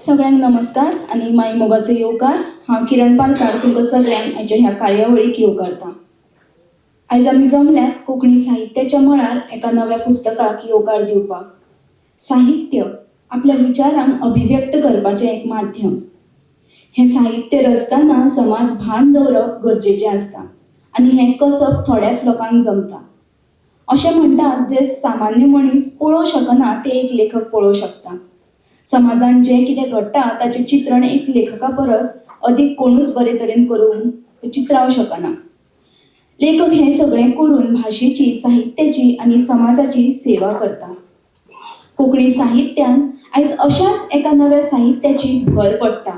सगळ्यांक नमस्कार आनी माई मोगाचो येवकार. हांव किरण पालकार तुमकां सगळ्यांक आयच्या ह्या कार्यावळीक येवकारता. आयज आमी जमल्यात कोंकणी साहित्याच्या मळार एका नव्या पुस्तकाक येवकार दिवपाक. साहित्य आपल्या विचारांक अभिव्यक्त करपाचें एक माध्यम. हें साहित्य रचतना समाज भान दवरप गरजेचें आसता आनी हें कसब थोड्याच लोकांक जमता. अशें म्हणटात जे सामान्य मनीस पळोवंक शकना तें एक लेखक पळोवंक शकता. समाजान जें कितें घडटा ताचें चित्रण एक लेखका परस अदीक कोणूच बरे तरेन करूंक चित्रावंक शकना. लेखक हें सगळें करून भाशेची, साहित्याची आनी समाजाची सेवा करता. कोंकणी साहित्यान आयज अशाच एका नव्या साहित्याची भर पडटा.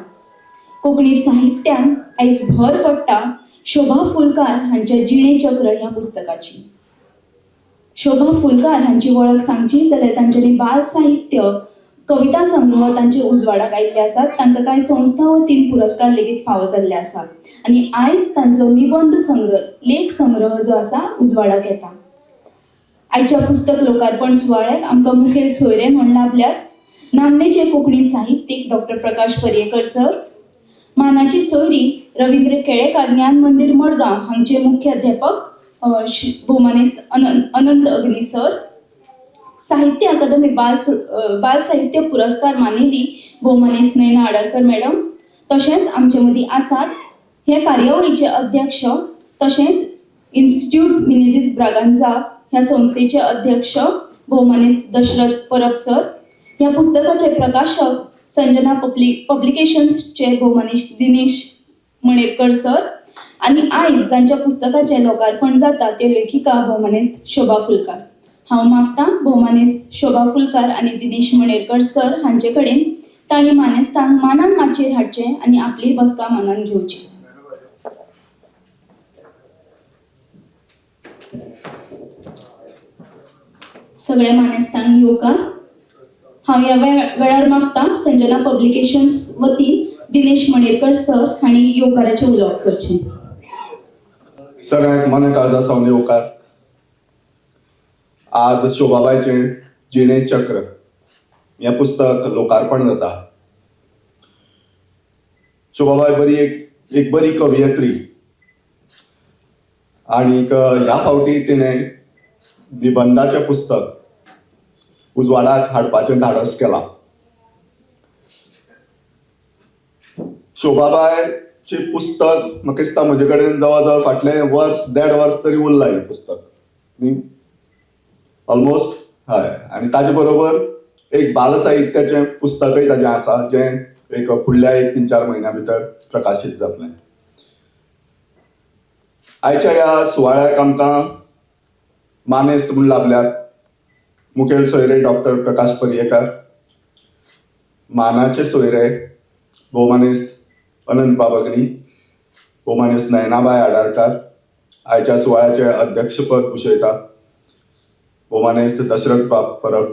कोंकणी साहित्यान आयज भर पडटा शोभा फुलकार हांच्या जिणे चक्र ह्या पुस्तकाची. शोभा फुलकार हांची वळख सांगची जाल्यार तांच्यांनी बाल साहित्य, कविता संग्रह तांचे उजवाडाक आयिल्ले आसात. तांकां कांय संस्था वतीन पुरस्कार लेगीत फावो जाल्ले आसात आनी आयज तांचो निबंद संग्रह, लेख संग्रह जो आसा उजवाडाक येता. आयच्या पुस्तक लोकार्पण सुवाळ्याक आमकां मुखेल सोयरे म्हूण लाभल्यात नामनेचे कोंकणी साहित्यीक डॉक्टर प्रकाश पर्येकर सर, मानाची सोयरी रवींद्र केळेकार ज्ञान मंदीर मडगांव हांगचे मुख्य अध्यापक भोवमानेस्त अनंत अग्नी सर, साहित्य अकादमी बाल साहित्य पुरस्कार मानेली भोवमानेस्त नयना आडरकर मॅडम, तशेंच आमचे मदीं आसात हे कार्यावळीचे अध्यक्ष तशेंच इन्स्टिट्यूट मिनेझीस ब्रागांझा ह्या संस्थेचे अध्यक्ष भोवमानेस्त दशरथ परब सर, ह्या पुस्तकाचे प्रकाशक संजना पब्लिकेशन्सचे भोवमानेस्त दिनेश मणेरकर सर आनी आयज जांच्या पुस्तकाचें लोकार्पण जाता त्यो लेखिका भोवमानेस्त शोभा फुलकार. हांव मागतां भोवमानेस्त शोभा फुलकार आनी दिनेश मणेरकर सर हांचे कडेन तांणी मानेस्तांक मानान माचयेर हाडचें आनी आपली बसका मानान घेवची. सगळ्या मानेस्तांक येवकार. हांव ह्या वेळार मागतां संजना पब्लिकेशन्स वतीन दिनेश मणेरकर सर हांणी येवकाराचें उलोवप करचें. सगळ्यांक मना काळजा सावन येवकार. आज शोभाबायचें जिणे चक्र हें पुस्तक लोकार्पण जाता. शोभाबाय बरी एक बरी कवयित्री आनीक ह्या फावटी तिणें निबंदाचें पुस्तक उजवाडाक हाडपाचें धाडस केलां. शोभाबायचें पुस्तक म्हाका दिसता म्हजे कडेन जवळ जवळ फाटलें वर्स देड वर्स तरी उरलां हें पुस्तक ऑलमोस्ट. हय, आनी ताजे बरोबर एक बालसाहित्याचें पुस्तकय ताजें आसा जें एक फुडल्या एक 3-4 म्हयन्या भितर प्रकाशीत जातलें. आयच्या ह्या सुवाळ्याक आमकां मानेस्त म्हूण लाभल्यात मुखेल सोयरे डॉक्टर प्रकाश पर्येकार, मानाचे सोयरे भोवमानेस्त अनंत बाब अग्नी, भोवमानेस्त नयनाबाय आडारकार, आयच्या सुवाळ्याचे अध्यक्षपद भुशयता भोवमानेस्त दशरथ बाब परब.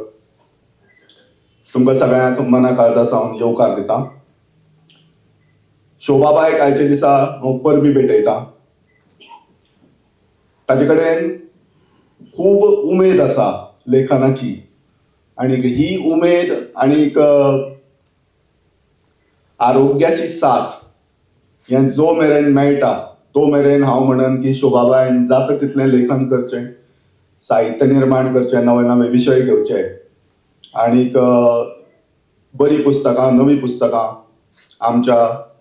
तुमकां सगळ्यांक मना काळजा सावन येवकार दिता. शोभाबायक आयच्या दिसा हांव परबी भेटयता. ताजे कडेन खूब उमेद आसा लेखनाची आनी ही उमेद आनीक आरोग्याची साथ हें जो मेरेन मेळटा तो मेरेन हांव म्हणन की शोभाबायन जाता तितलें लेखन करचें, साहित्य निर्माण करचें, नवे नवे विशय घेवचे आनीक बरीं पुस्तकां, नवीं पुस्तकां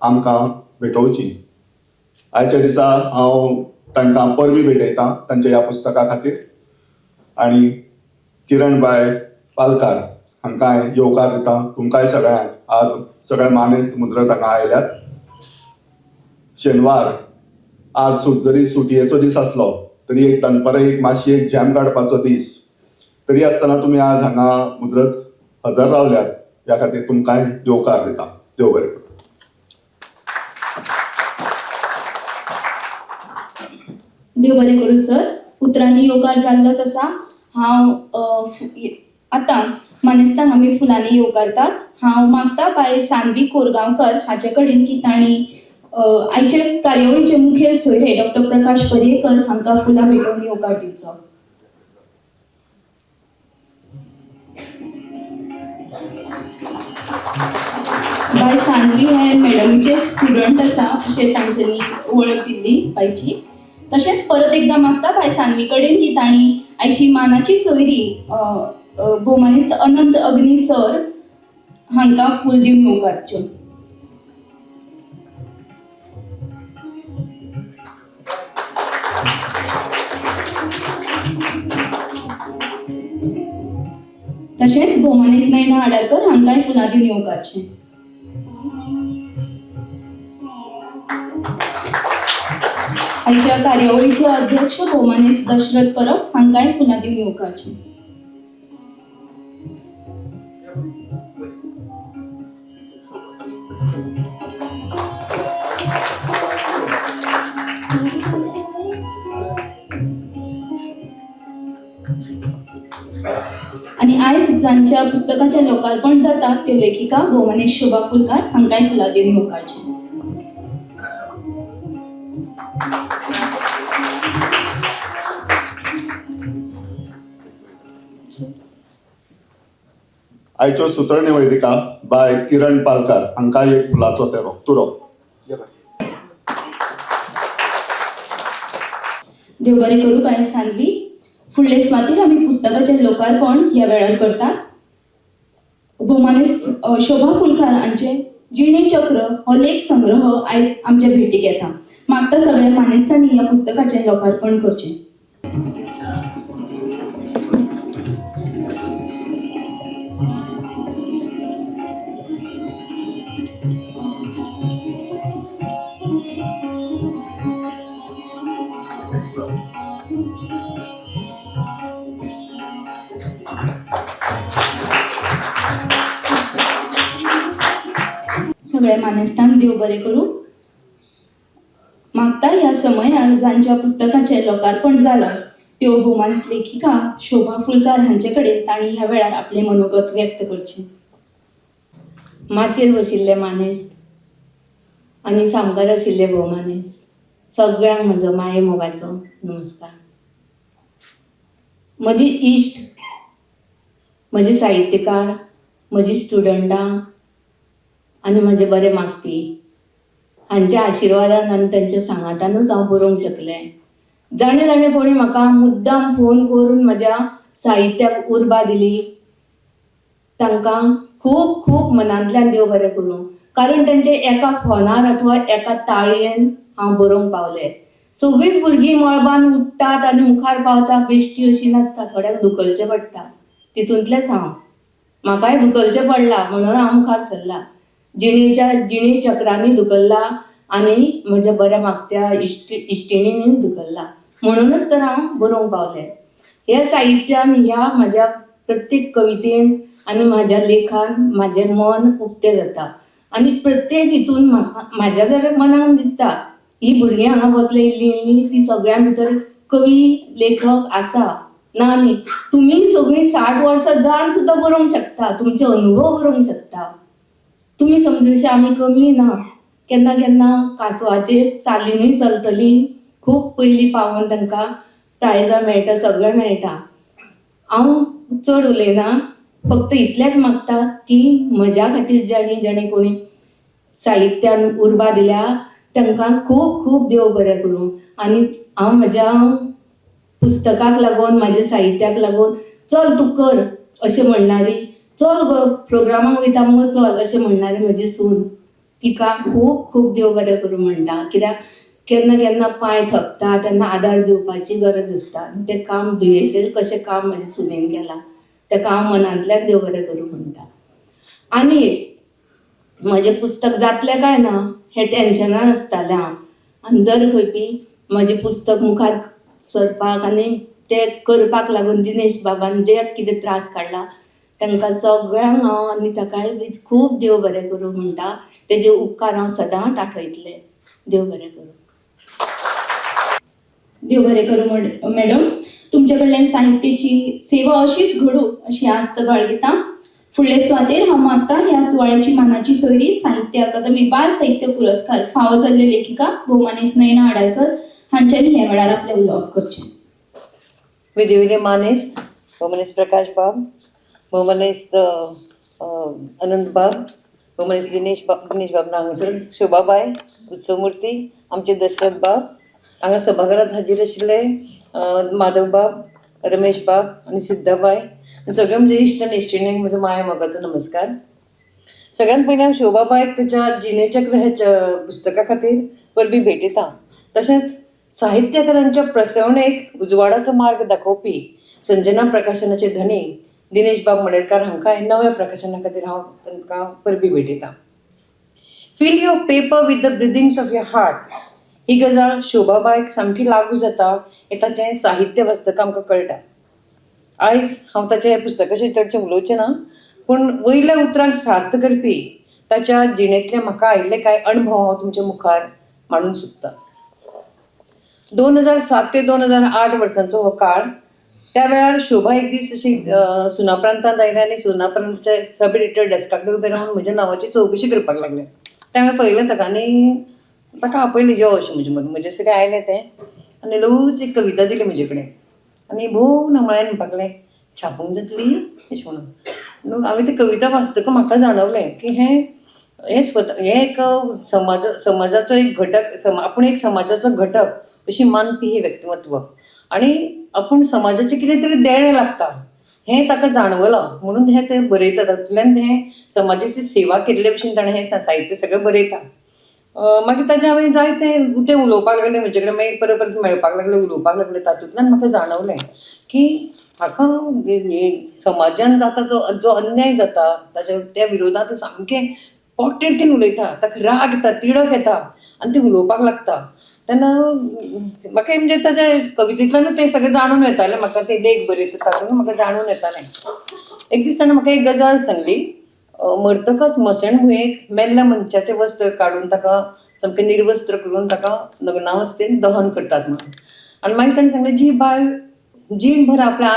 आमकां भेटोवचीं. आयच्या दिसा हांव तांकां परबी भेटयतां तांच्या ह्या पुस्तका खातीर आनी किरणबाय पालकार हांकां येवकार दिता. तुमकांय सगळ्यांक आज सगळे मानेस्त मुजरत हांगा आयल्यात. शेनवार आज जरी सुटयेचो दीस आसलो तरी एक दनपारां एक मातशी एक झेम काडपाचो दीस तरी आसतना तुमी आज हांगा मुजरत हजर रावल्यात ह्या खातीर तुमकांय येवकार दिता. देव बरें करूं. देव बरें करूं सर. उतरांनी येवकार जाल्लोच आसा. हांव आतां मानेस्तांक आमी फुलांनी येवकारतात. हांव मागता बाय सानवी कोरगांवकर हाचे कडेन की तांणी आयचे कार्यावळीचे मुखेल सोयरे डॉक्टर प्रकाश पर्येकर हांकां फुलां भेटोवन येवकार दिवचो. बाय सानवी हे मॅडमीचे स्टुडंट आसा अशें तांच्यांनी वळख दिल्ली बायची. तशेंच परत एकदां मागता बाय सानवी कडेन की तांणी आयची मानाची सोयरी भोवमानेस्त अनंत अग्नी सर हांकां फूल दिवन येवकारच्यो. तशेंच भोवमानेस्त नयना आडारकर हांकांय फुलां दिवन येवकारचें. आयच्या कार्यावळीचे अध्यक्ष भोवमानेस्त दशरथ परब हांकांय फुलां दिवन येवकारचें. आनी आयज जांच्या पुस्तकाचें लोकार्पण जाता त्यो लेखिका भोवमानेस्त शोभा फुलकार हांकांय फुलां दिवन येवकारचें. आयच्यो सुत्र निवेदिका बाय किरण पालकार हांकां एक फुलाचो तेरो तुरो. देव बरें करूं बाय सानवी. फुडले सुवातेर आमी पुस्तकाचें लोकार्पण ह्या वेळार करतात. भोवमानेस्त शोभा फुलकार हांचें जिणे चक्र हो लेख संग्रह आयज आमच्या भेटीक येता. मागता सगळ्या मानेस्तांनी ह्या पुस्तकाचें लोकार्पण करचें. सगळ्या मानेस्तांक देव बरें करूं. मागता ह्या समयार जांच्या पुस्तकाचें लोकार्पण जालां त्यो भोवमानेस्त लेखिका शोभा फुलकार हांचे कडेन तांणी ह्या वेळार आपलें मनोगत व्यक्त करचें. माचयेर बशिल्ले मानेस्त आनी सामकार आशिल्ले भोवमानेस्त सगळ्यांक म्हजो माये मोगाचो नमस्कार. म्हजी इश्ट, म्हजे साहित्यकार, म्हजी स्टुडंटां आनी म्हजे बरे मागपी हांच्या आशिर्वादान आनी तांच्या सांगातानूच हांव बरोवंक शकलें. जाणें जाणें कोणी म्हाका मुद्दाम फोन करून म्हज्या साहित्याक उर्बा दिली तांकां खूब खूब मनांतल्यान देव बरें करूं, कारण तांच्या एका फोनार अथवा एका ताळयेन हांव बरोवंक पावलें. सगळींच भुरगीं मळबान उडटात आनी मुखार पावता बेश्टी अशी नासता, थोड्यांक धुकलचें पडटा. तितूंतलेंच हांव, म्हाकाय धुकलचें पडलां म्हणून हांव मुखार सरलां. जिणेच्या जिणे चक्रांनी धुकल्ला आनी म्हज्या बऱ्या मागत्या इश्टिणींनी धुकल्ला, म्हणूनच तर हांव बरोवंक पावलें. ह्या साहित्यान, ह्या म्हज्या प्रत्येक कवितेन आनी म्हाज्या लेखान म्हाजें मन उक्तें जाता आनी प्रत्येक हितून म्हाका म्हाज्या जर मनाक दिसता ही भुरगीं हांगा बसले इल्लीं इल्लीं ती सगळ्यां भितर कवी लेखक आसा ना न्ही. तुमी सगळीं 60 वर्सां जावन सुद्दां बरोवंक शकता, तुमचे अनुभव बरोवंक शकता. तुमी समजूशे आमी कमी ना, केन्ना केन्ना कासवाचे चालीनूय चलतली, खूब पयलीं पावोन तांकां प्रायजां मेळटा, सगळें मेळटा. हांव चड उलयना, फक्त इतलेंच मागता की म्हज्या खातीर जाणी जाणी कोणी साहित्यान उर्बा दिल्या तांकां खूब खूब देव बरें करूं. आनी हांव म्हज्या पुस्तकाक लागून, म्हाज्या साहित्याक लागून चल तूं कर अशें म्हणणारी, चल गो प्रोग्रामाक वयता मुगो चल अशें म्हणणारी म्हजी सून, तिका खूब खूब देव बरें करूं म्हणटा. कित्याक केन्ना केन्ना पांय थकता तेन्ना आदार दिवपाची गरज आसता आनी तें काम धुयेचें कशें काम म्हजे सुनेन केलां तेका हांव मनांतल्यान देव बरें करूं म्हणटा. आनी म्हजें पुस्तक जातलें काय ना हें टेन्शनान आसतालें हांव, आनी दर खंयपी म्हजें पुस्तक मुखार सरपाक आनी तें करपाक लागून दिनेश बाबान जे कितें त्रास काडला तांकां सगळ्यांक हांव आनी ताकाय बी खूब देव बरें करूं म्हणटा. तेजे उपकार हांव सदांच आठयतलें. देव बरें करूं. देव बरें करूं मॅडम. तुमच्या कडल्यान साहित्याची सेवा अशीच घडूं अशी आस्त बाळगिता. फुडले सुवातेर हांव मागता ह्या सुवाळ्याची मानाची सोयरी साहित्य अकादमी बाल साहित्य पुरस्कार फावो जाल्ले लेखिका भोवमानेस्त नयना आडारकर हांच्यांनी ह्या वेळार आपलें उलोवप करचें. विधिविधी मानेस्त भोवमानेस्त प्रकाश बाब, भोवमानेस्त अनंत बाब, भोवमानेस्त दिनेश बाब, दिनेश बाब ना हांगासर, शोभाबाय, उत्सवमुर्ती, आमचे दशरथ बाब, हांगा सभाघरांत हाजीर आशिल्ले माधव बाब, रमेश बाब आनी सिद्धाबाय आनी सगळे म्हजे इश्ट आनी इश्टिणींक म्हजो माया मोगाचो नमस्कार. सगळ्यांत पयलीं हांव शोभाबायक ताच्या जिणेचक्र ह्या पुस्तका खातीर परबीं भेटयता. तशेंच साहित्यकारांच्या प्रसवणेक उजवाडाचो मार्ग दाखोवपी संजना प्रकाशनाचे धनी दिनेश बाब मणेरकार हांकां नव्या प्रकाशना खातीर हांव तांकां परबीं भेटयता. Fill your paper with the breathings of your heart ही गजाल शोभाबायक सामकी लागू जाता हें ताचें साहित्य वाचतकच आमकां कळटा. आयज हांव ताच्या ह्या पुस्तकाचेर चडशें उलोवचें ना, पूण वयल्या उतरांक सार्थ करपी ताच्या जिणेंतले म्हाका आयिल्ले कांय अणभव हांव तुमच्या मुखार मांडूंक सोदतां. 2007 ते 2008 वर्सांचो हो काळ. त्या वेळार शोभा एक दीस अशी सुनाप्रांतांत आयलें आनी सुनाप्रांताच्या सब एडिटर डेस्का कडेन उबें रावन म्हज्या नांवाची चवकशी करपाक लागलें. तें हांवें पळयलें ताका आनी ताका आपयलें, यो अशें म्हजें म्हणून. म्हजें सगळें आयलें तें आनी ल्हवूच एक कविता दिली म्हजे कडेन आनी भोव नमळायेन म्हणपाक लागलें, छापूंक जातली अशें म्हणून. न्हू हांवें ती कविता वाचतकच म्हाका जाणवलें की हें हें स्वता हें एक समाजाचो एक घटक, आपूण एक समाजाचो घटक अशी मानपी हें व्यक्तिमत्व आनी आपूण समाजाचें कितें तरी देणें लागता हें ताका जाणवलां म्हणून हें तें बरयता. तातूंतल्यान हें समाजाची सेवा केल्ले भशेन ताणें हें साहित्य सगळें बरयता. मागीर ताजें हांवें जायते तें उलोवपाक लागलें म्हजे कडेन, मागीर परत परत मेळपाक लागलें, उलोवपाक लागलें. तातूंतल्यान म्हाका जाणवलें की हाका समाजान जाता जो जो अन्याय जाता ताच्या त्या विरोधांत सामकें पोटतिडकीन उलयता. ताका राग येता, तिडक येता आनी तें उलोवपाक लागता. तेन्ना म्हाका म्हणजे ताच्या कवितेंतल्यानूच तें सगळें जाणून येतालें. म्हाका ते लेख बरयता तातूंत म्हाका जाणून येतालें. एक दीस ताणें म्हाका एक गजाल सांगली. मरतकच मसणभुंयेक मेल्ल्या मनशाचें वस्त्र काडून ताका सामकें निर्वस्त्र करून ताका लग्नावस्थेन दहन करतात म्हणून. आनी मागीर ताणें सांगलें, जी बायल जीणभर आपल्या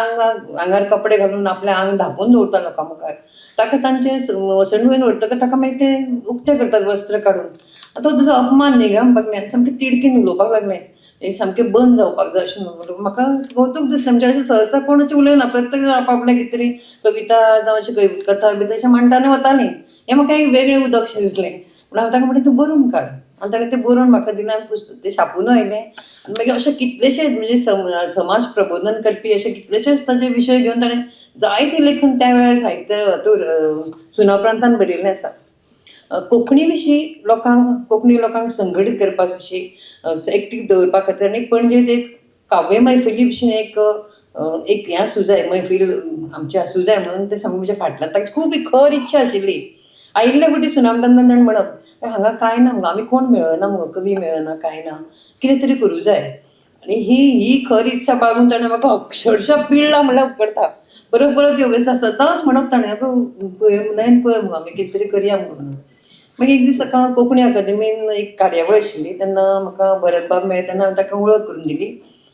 आंगार कपडे घालून आपलें आंग धांपून दवरता लोकां मुखार, ताका तांचे मसणभुंयेन व्हरतकच ताका मागीर ते उक्तें करतात वस्त्र काडून. आतां तो ताजो अपमान न्ही गा म्हणपाक लागलें आनी सामकें तिडकीन उलोवपाक लागलें, हें सामकें बंद जावपाक जाय अशें म्हणून. म्हाका कौतूक दिसलें, म्हणजे अशें सहसा कोण अशें उलयना, प्रत्येक जाण आपआपलें कितें तरी कविता जावं अशें कथा बी अशें मांडटा आनी वतालीं. हें म्हाका एक वेगळें उदक शें दिसलें. म्हणून हांवें ताका म्हणलें, तूं बरोवन काड. आनी ताणें तें बरोवन म्हाका दिलें. आनी पुस्तक तें छापून आयलें. आनी मागीर अशें कितलेशेच म्हणजे समाज प्रबोधन करपी अशे कितलेशेच ताजे विशय घेवन ताणें जायते लेखन त्या वेळार साहित्य हातूर सुनाप्रांतान बरयल्लें आसा. कोंकणी विशीं लोकांक, कोंकणी लोकांक संघटीत करपा विशीं, एकटीक दवरपा खातीर आनी पणजेंत एक काव्य मैफिली भशेन एक एक हें आसूं जाय, मैफील आमची आसूं जाय म्हणून तें सामकें म्हज्या फाटल्यान ताची खूब खर इच्छा आशिल्ली. आयिल्ले फावटी सुनाप्रांतान ताणें म्हणप, हांगा कांय ना मुगो, आमी कोण मेळना मुगो, कवी मेळना, कांय ना, कितें तरी करूं जाय. आनी ही ही खर इत्सा बाळगून ताणें म्हाका अक्षरशा पिळ्ळा म्हणल्यार उपकारता. परत परत योगेश सदांच म्हणप ताणें, अगो पळय नयन पळय मुगो, आमी कितें तरी करया मुगो म्हणून. मागीर एक दीस ताका कोंकणी अकादेमीन एक कार्यावळ आशिल्ली तेन्ना म्हाका भरतबाब मेळ्ळे तेन्ना हांवें ताका वळख करून दिली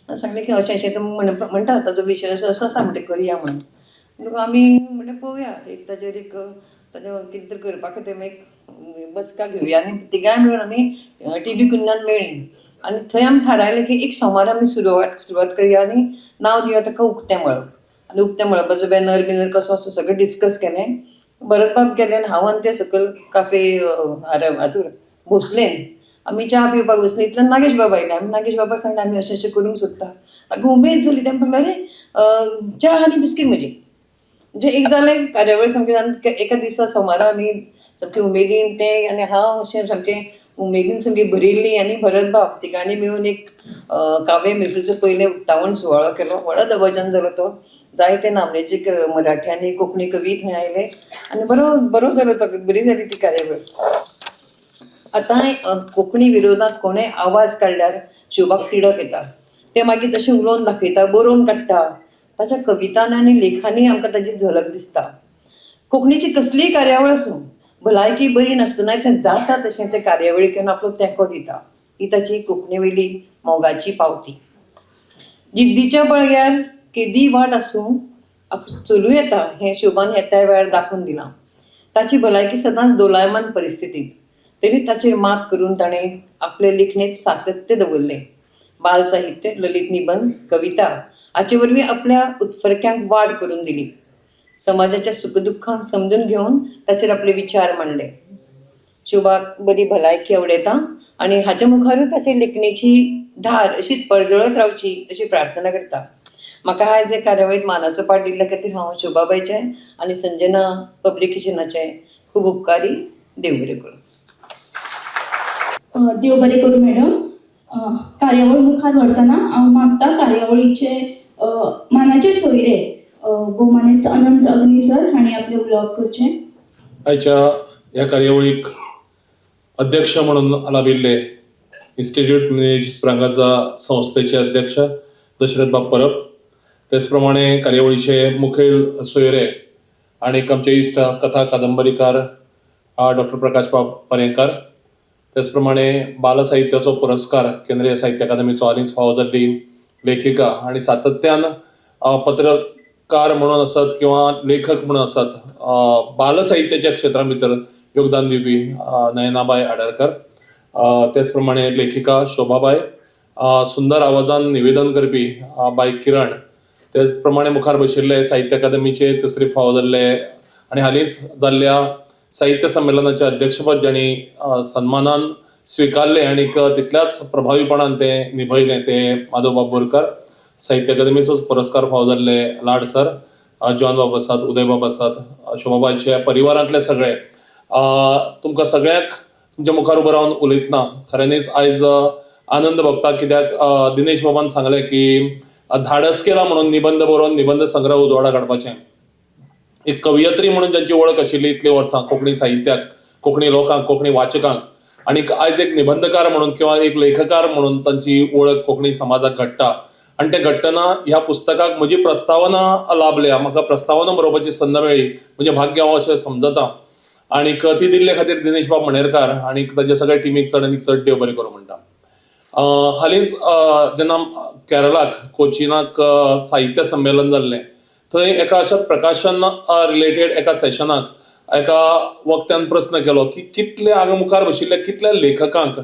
आनी सांगलें की अशें अशें तो म्हणटा, ताजो विशय असो असो आसा, म्हणटा करया म्हणून. म्हणटकूच आमी म्हणलें पळोवया, एक ताजेर एक ताजें कितें तरी करपा खातीर एक बसका घेवया. आनी तिगांय मेळून आमी टी बी कुन्नान मेळ्ळीं आनी थंय आमी थारायलें की एक सोमार आमी सुरवात करया आनी नांव दिवया ताका उक्तें मळब. आनी उक्तें मळबाचो बॅनर बिनर कसो आसता सगळें डिस्कस केलें. भरतबाब गेले आनी हांव आनी ते सकयल काफे हातूर भोसलेन आमी च्या पिवपाक बसली. इतल्यान नागेश बाब आयले. आमी नागेश बाबाक सांगलें आमी अशें अशें करूंक सोदता. ताका उमेद जाली. तें म्हणलें अरे च्या आनी बिस्कीट म्हजी. म्हणजे एक जालें कार्यावळ सामकें आनी एका दिसा सोमारा आमी सामकें उमेदीन तें आनी हांव अशें सामकें उमेदीन सामकी भरिल्ली आनी भरतबाब तिगांनी मेळून एक काव्य मैफिलीचो पयलें उक्तावण सुवाळो केलो. व्हडा दबाज्यान जालो तो. जायते नामनेचे मराठी आनी कोंकणी कवी थंय आयले आनी बरो बरो जालो तो, बरी जाली ती कार्यावळ. आतां कोंकणी विरोधात कोणेय आवाज काडल्यार शोभाक तिडक येता. ते मागीर तशें उलोवन दाखयता, बरोवन काडटा. ताच्या कवितांनी आनी लेखांनी आमकां ताची झलक दिसता. कोंकणीची कसलीय कार्यावळ आसूं, भलायकी बरी नासतना तें जाता तशें ते कार्यावळीक येवन आपलो तेंको दिता. ही ताची कोंकणी वयली मोगाची पावती. जिद्दीच्या बळग्यार केदी वाट आसूं चलूं येता हें शोभान त्या वेळार दाखोवन दिलां. ताची भलायकी सदांच दोलायमान परिस्थितींत तरी ताचेर मात करून ताणें आपले लिखणेंत सातत्य दवरलें. बाल साहित्य, ललित निबंद, कविता हाचे वरवीं आपल्या उत्फर्क्यांक वाड करून दिली. समाजाच्या सुखदुख्खांक समजून घेवन ताचेर आपले विचार मांडले. शोभाक बरी भलायकी आवडयता आनी हाच्या मुखारूच ताचे लेखणेची धार अशीच परजळत रावची अशी प्रार्थना करता. म्हाका आयज हे कार्यावळींत मानाचो पाट दिल्ल्या खातीर हांव शोभाबायचें आनी संजना पब्लिकेशनाचें खूब उपकारी. देव बरें करूं. देव बरें करूं मॅडम. कार्यावळ मुखार व्हरतना हांव मागता कार्यावळीचे मानाचे सोयरे भोवमानेस्त अनंत अग्नी सर हांणी आपलें उलोवप करचें. आयच्या ह्या कार्यावळीक अध्यक्ष म्हणून लाभिल्ले इन्स्टिट्यूट मिनेझीस ब्रागांझा संस्थेचे अध्यक्ष दशरथ बाब परब, तेच प्रमाणे कार्यावळीचे मुखेल सोयरे आनीक आमचे इश्ट कथा कादंबरीकार डॉक्टर प्रकाश बाब पर्येंकार, तेच प्रमाणे बालसाहित्याचो पुरस्कार केंद्रीय साहित्य अकादमीचो हालींच फावो जाल्ली लेखिका आनी सातत्यान पत्रकार म्हणून आसत किंवा लेखक म्हणून आसत बालसाहित्याच्या क्षेत्रा भितर योगदान दिवपी नयनाबाय आडारकर, तेच प्रमाणे लेखिका शोभाबाय, सुंदर आवाजान निवेदन करपी बाय किरण, तेच प्रमाणे मुखार बशिल्ले साहित्य अकादमीचे तिसरे फावो जाल्ले आनी हालींच जाल्ल्या साहित्य संमेलनाचे अध्यक्षपद जांणी सन्मानान स्विकारलें आनीक तितल्याच प्रभावीपणान तें निभयलें ते माधवबाब बोरकर, साहित्य अकादमीचोच पुरस्कार फावो जाल्ले लाड सर, जॉन बाब आसात, उदय बाब आसात, शोभाबायच्या परिवारांतले सगळे, तुमकां सगळ्यांक तुमच्या मुखार उबो रावन उलयतना खऱ्यांनीच आयज आनंद भोगता. कित्याक दिनेश बाबान सांगलें की धाडस केला म्हणून निबंद बरोवन निबंद संग्रह उजवाडा काडपाचें. एक कवियत्री म्हणून ज्यांची वळख आशिल्ली इतलीं वर्सां कोंकणी साहित्याक, कोंकणी लोकांक, कोंकणी वाचकांक, आनीक आयज एक निबंदकार म्हणून किंवा एक लेखकार म्हणून तांची वळख कोंकणी समाजाक घडटा. आनी तें घडटना ह्या पुस्तकाक म्हजी प्रस्तावना लाभल्या, म्हाका प्रस्तावना बरोवपाची संद मेळ्ळी, म्हजें भाग्य हांव अशें समजता. आनीक ती दिल्ले खातीर दिनेश बाब मणेरकार आनी ताच्या सगळ्या टिमीक चड आनी चड देव बरें करूं म्हणटा. हालींच जेन्ना केरळाक कोचिनाक साहित्य संमेलन जाल्लें थंय एका अशाच प्रकाशन रिलेटेड एका सेशनाक एका वक्त्यान प्रस्न केलो की कितले हांगा मुखार बशिल्ले कितल्या लेखकांक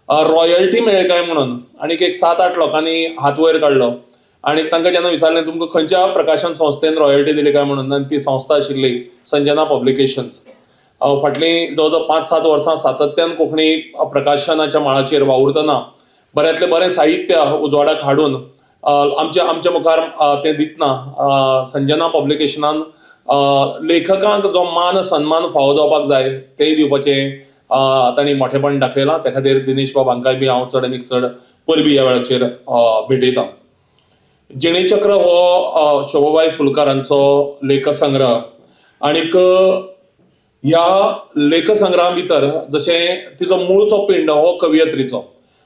रॉयल्टी मेळ्ळी काय म्हणून, आनीक एक 7-8 लोकांनी हात वयर काडलो आनी तांकां जेन्ना विचारलें तुमकां खंयच्या प्रकाशन संस्थेन रॉयल्टी दिली काय म्हणून, आनी ती संस्था आशिल्ली संजना पब्लिकेशन्स. फाटलीं जवळ जवळ 5-7 वर्सां सातत्यान कोंकणी प्रकाशनाच्या मळाचेर वावुरतना बऱ्यांतलें बरें साहित्य उजवाडाक हाडून आमच्या आमच्या मुखार तें दितना संजना पब्लिकेशनान लेखकांक जो मान सन्मान फावो जावपाक जाय तेंय दिवपाचें तांणी मोठेपण दाखयलां. त्या खातीर दिनेश बाब हांकांय बी हांव चड आनीक चड परबी ह्या वेळाचेर भेटयतां. जिणेचक्र हो शोभाबाय फुलकार हांचो लेखसंग्रह आनीक ह्या लेखसंग्रहा भितर जशें तिचो मुळचो पिंड हो कवियत्रीचो,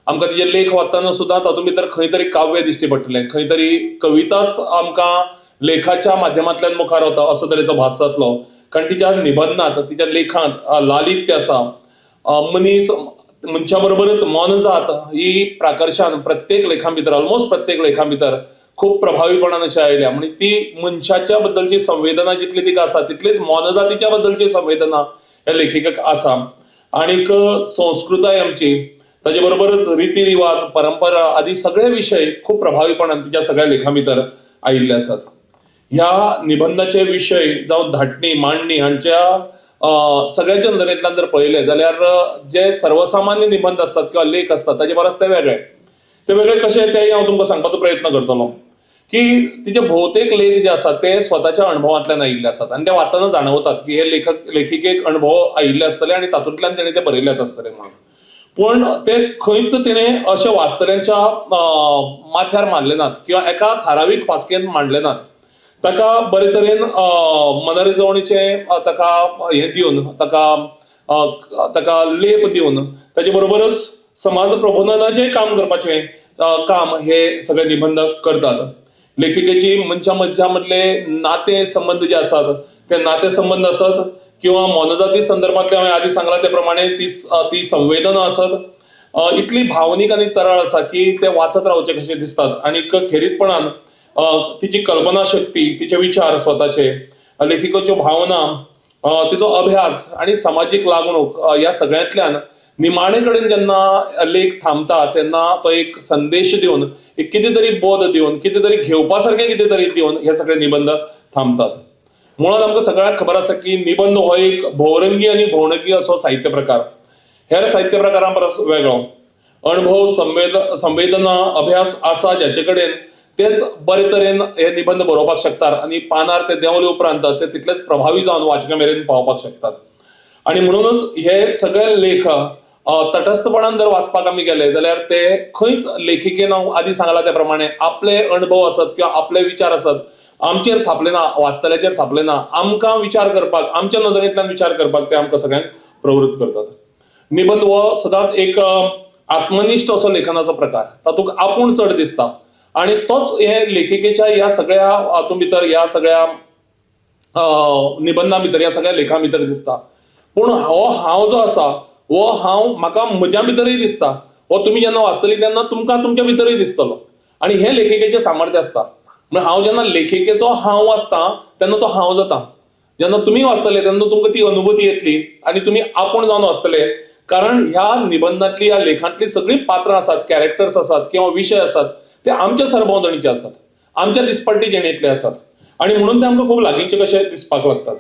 आमकां तिचे लेख वाचतना सुद्दां तातूंत भितर खंय तरी काव्य दिश्टी पडटलें, खंय तरी कविताच आमकां लेखाच्या माध्यमांतल्यान मुखार वता असो तरेचो भास जातलो. कारण तिच्या निबंधांत, तिच्या लेखांत लालित्य आसा. मनीस मनशा बरोबरच मोनजात ही प्राकर्शान प्रत्येक लेखां भितर, ऑलमोस्ट प्रत्येक लेखां भितर खूब प्रभावीपणान अशें आयल्या. म्हणजे ती मनशाच्या बद्दलची संवेदना जितली तिका आसा तितलीच मोनजातीच्या बद्दलची संवेदना ह्या लेखिकेक आसा. आनीक संस्कृताय आमची, ताजे बरोबरच रिती रिवाज, परंपरा आदी सगळे विशय खूब प्रभावीपणान तिच्या सगळ्या लेखां भितर आयिल्ले आसात. ह्या निबंधाचे विशय जावं धाटणी, मांडणी हांच्या सगळ्याच्या नदरेंतल्यान जर पळयलें जाल्यार जे सर्वसामान्य निबंध आसतात किंवा लेख आसतात ताजे परस ते वेगळे. ते वेगळे कशे तेय हांव तुमकां सांगपाचो प्रयत्न करतलो की तिचे भोवतेक लेख जे आसात ते स्वताच्या अणभवांतल्यान आयिल्ले आसात आनी ते वाचतना जाणवतात की हे लेखक लेखिकेक अणभव आयिल्ले आसतले आनी तातूंतल्यान तेणें ते बरयल्यात आसतले म्हणून. पूण ते खंयच तिणें अशें वाचतल्यांच्या माथ्यार मारले नात किंवा एका थारावीक फास्केंत मांडले नात. ताका बरे तरेन मनरिजवणेचें ताका हें दिवन, ताका ताका लेप दिवन ताजे बरोबरच समाज प्रबोधनाचें काम करपाचें काम हे सगळे निबंध करतात. लेखिकेची मनशा मनशा मदले नाते संबंद जे आसात ते नाते संबंद आसत किंवा मोनजाती संदर्भातले हांवें आदी सांगलां ते प्रमाणे ती ती संवेदना आसत, इतली भावनीक आनी तरळ आसा की ते वाचत रावचे कशे दिसतात. आनी खेरीतपणान तिची कल्पना शक्ती, तिचे विचार स्वताचे, लेखिकेच्यो भावना, तिचो अभ्यास आनी समाजीक लागणूक ह्या सगळ्यांतल्यान निमाणे कडेन जेन्ना लेख थांबता तेन्ना तो एक संदेश दिवन, एक कितें तरी बोध दिवन, कितें तरी घेवपा सारकें कितें तरी दिवन हे सगळे निबंध थांबतात. मुळांत आमकां सगळ्यांक खबर आसा की निबंध हो एक भोवरंगी आनी भोवणगी असो साहित्य प्रकार. हेर साहित्य प्रकारां परस वेगळो. अणभव, संवेदना, अभ्यास आसा ज्याचे कडेन तेच बरे तरेन हे निबंद बरोवपाक शकतात आनी पानार ते देंवले उपरांत ते तितलेच प्रभावी जावन वाचकां मेरेन पावपाक शकतात. आनी म्हणूनच हे सगळे लेख तटस्थपणान जर वाचपाक आमी गेले जाल्यार ते खंयच लेखिकेन हांव आदी सांगला त्या प्रमाणे आपले अणभव आसत किंवा आपले विचार आसत आमचेर थापले ना, वाचतल्याचेर थापले ना, आमकां विचार करपाक, आमच्या नदरेंतल्यान विचार करपाक ते आमकां सगळ्यांक प्रवृत्त करतात. निबंद हो सदांच एक आत्मनिश्ठ असो लेखनाचो प्रकार, तातूंत आपूण चड दिसता आनी तोच हे लेखिकेच्या ह्या सगळ्या हातूंत भितर, ह्या सगळ्या निबंधा भितर, ह्या सगळ्या लेखां भितर दिसता. पूण हो हांव जो आसा हो हांव म्हाका म्हज्या भितरय दिसता, हो तुमी जेन्ना वाचतली तेन्ना तुमकां तुमच्या भितरय दिसतलो. आनी हें लेखिकेचें सामर्थ्य आसता. म्हळ्यार हांव जेन्ना लेखिकेचो हांव वाचता तेन्ना तो हांव जाता, जेन्ना तुमी वाचतले तेन्ना तुमकां ती अनुभूती येतली आनी तुमी आपूण जावन वाचतले. कारण ह्या निबंधांतली, ह्या लेखांतली सगळीं पात्रां आसात, कॅरेक्टर्स आसात किंवा विशय आसात ते आमच्या सरभोंवतणीचे आसात, आमच्या दिसपट्टी जिणेंतले आसात आनी म्हणून ते आमकां खूब लागींचे कशे दिसपाक लागतात.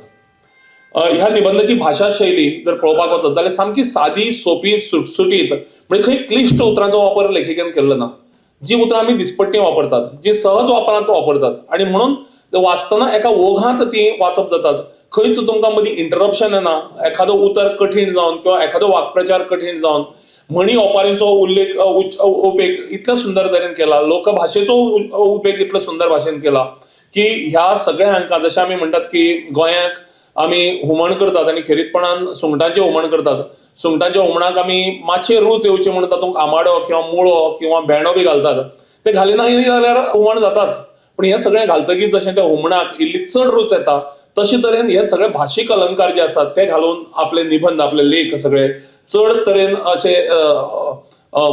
ह्या निबंधाची भाशा शैली जर पळोवपाक वचत जाल्यार सामकी सादी, सोपी, सुटसुटीत, म्हणजे खंय क्लिश्ट उतरांचो वापर लेखिकेन केल्लो ना. जी उतरां आमी दिसपट्टी वापरतात, जी सहज वापरांत वापरतात आनी म्हणून वाचतना एका ओघांत ती वाचप जातात. खंयच तुमकां मदीं इंटरप्शन येना, एखादो उतर कठीण जावन किंवा एखादो वाक्प्रचार कठीण जावन. म्हणी ओपारींचो उल्लेख उपेग इतलो सुंदर तरेन केला, लोकभाशेचो उपेग इतलो सुंदर भाशेन केला की ह्या सगळ्या हांकां जशें आमी म्हणटात की गोंयांक आमी हुमण करतात आनी खेरीतपणान सुंगटांचें हुमण करतात. सुंगटांच्या हुमणाक आमी मातशें रूच येवची म्हणून तातूंत आमाडो किंवा मुळो किंवा भेंडो बी घालतात. ते घालिना जाल्यार हुमण जाताच, पूण हें सगळें घालतकीच जशें त्या हुमणाक इल्ली चड रूच येता तशे तरेन हे सगळे भाशीक अलंकार जे आसात ते घालून आपले निबंद, आपले लेख सगळे चड तरेन अशे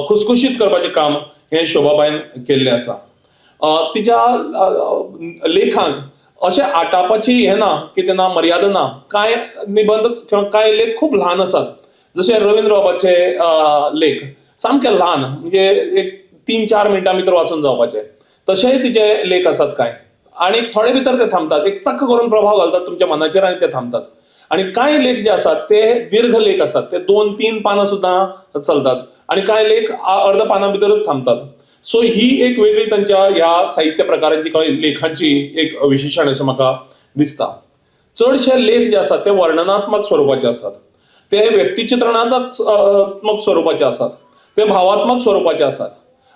खुसखुशीत करपाचें काम हें शोभाबायन केल्लें आसा. तिच्या लेखांक अशें आटापाची हें ना की तेन्ना मर्यादा ना. कांय निबंद किंवा कांय लेख खूब ल्हान आसात, जशे रवींद्र बाबाचे लेख सामके ल्हान, म्हणजे एक 3-4 मिनटां भितर वाचून जावपाचे, तशेंय तिचे लेख आसात कांय, आनी थोडे भितर ते थांबतात, एक चक्क करून प्रभाव घालतात तुमच्या मनाचेर आनी ते थांबतात. आनी कांय लेख जे आसात ते दीर्घ लेख आसात, ते 2-3 पानां सुद्दां चलतात आनी कांय लेख अर्द पानां भितरूच थांबतात. सो ही एक वेगळी तांच्या ह्या साहित्य प्रकारांची किंवा लेखांची एक विशेषण अशें म्हाका दिसता. चडशे लेख जे आसात ते वर्णनात्मक स्वरुपाचे आसात, ते व्यक्तिचित्रणात्मक स्वरुपाचे आसात, ते भावात्मक स्वरुपाचे आसात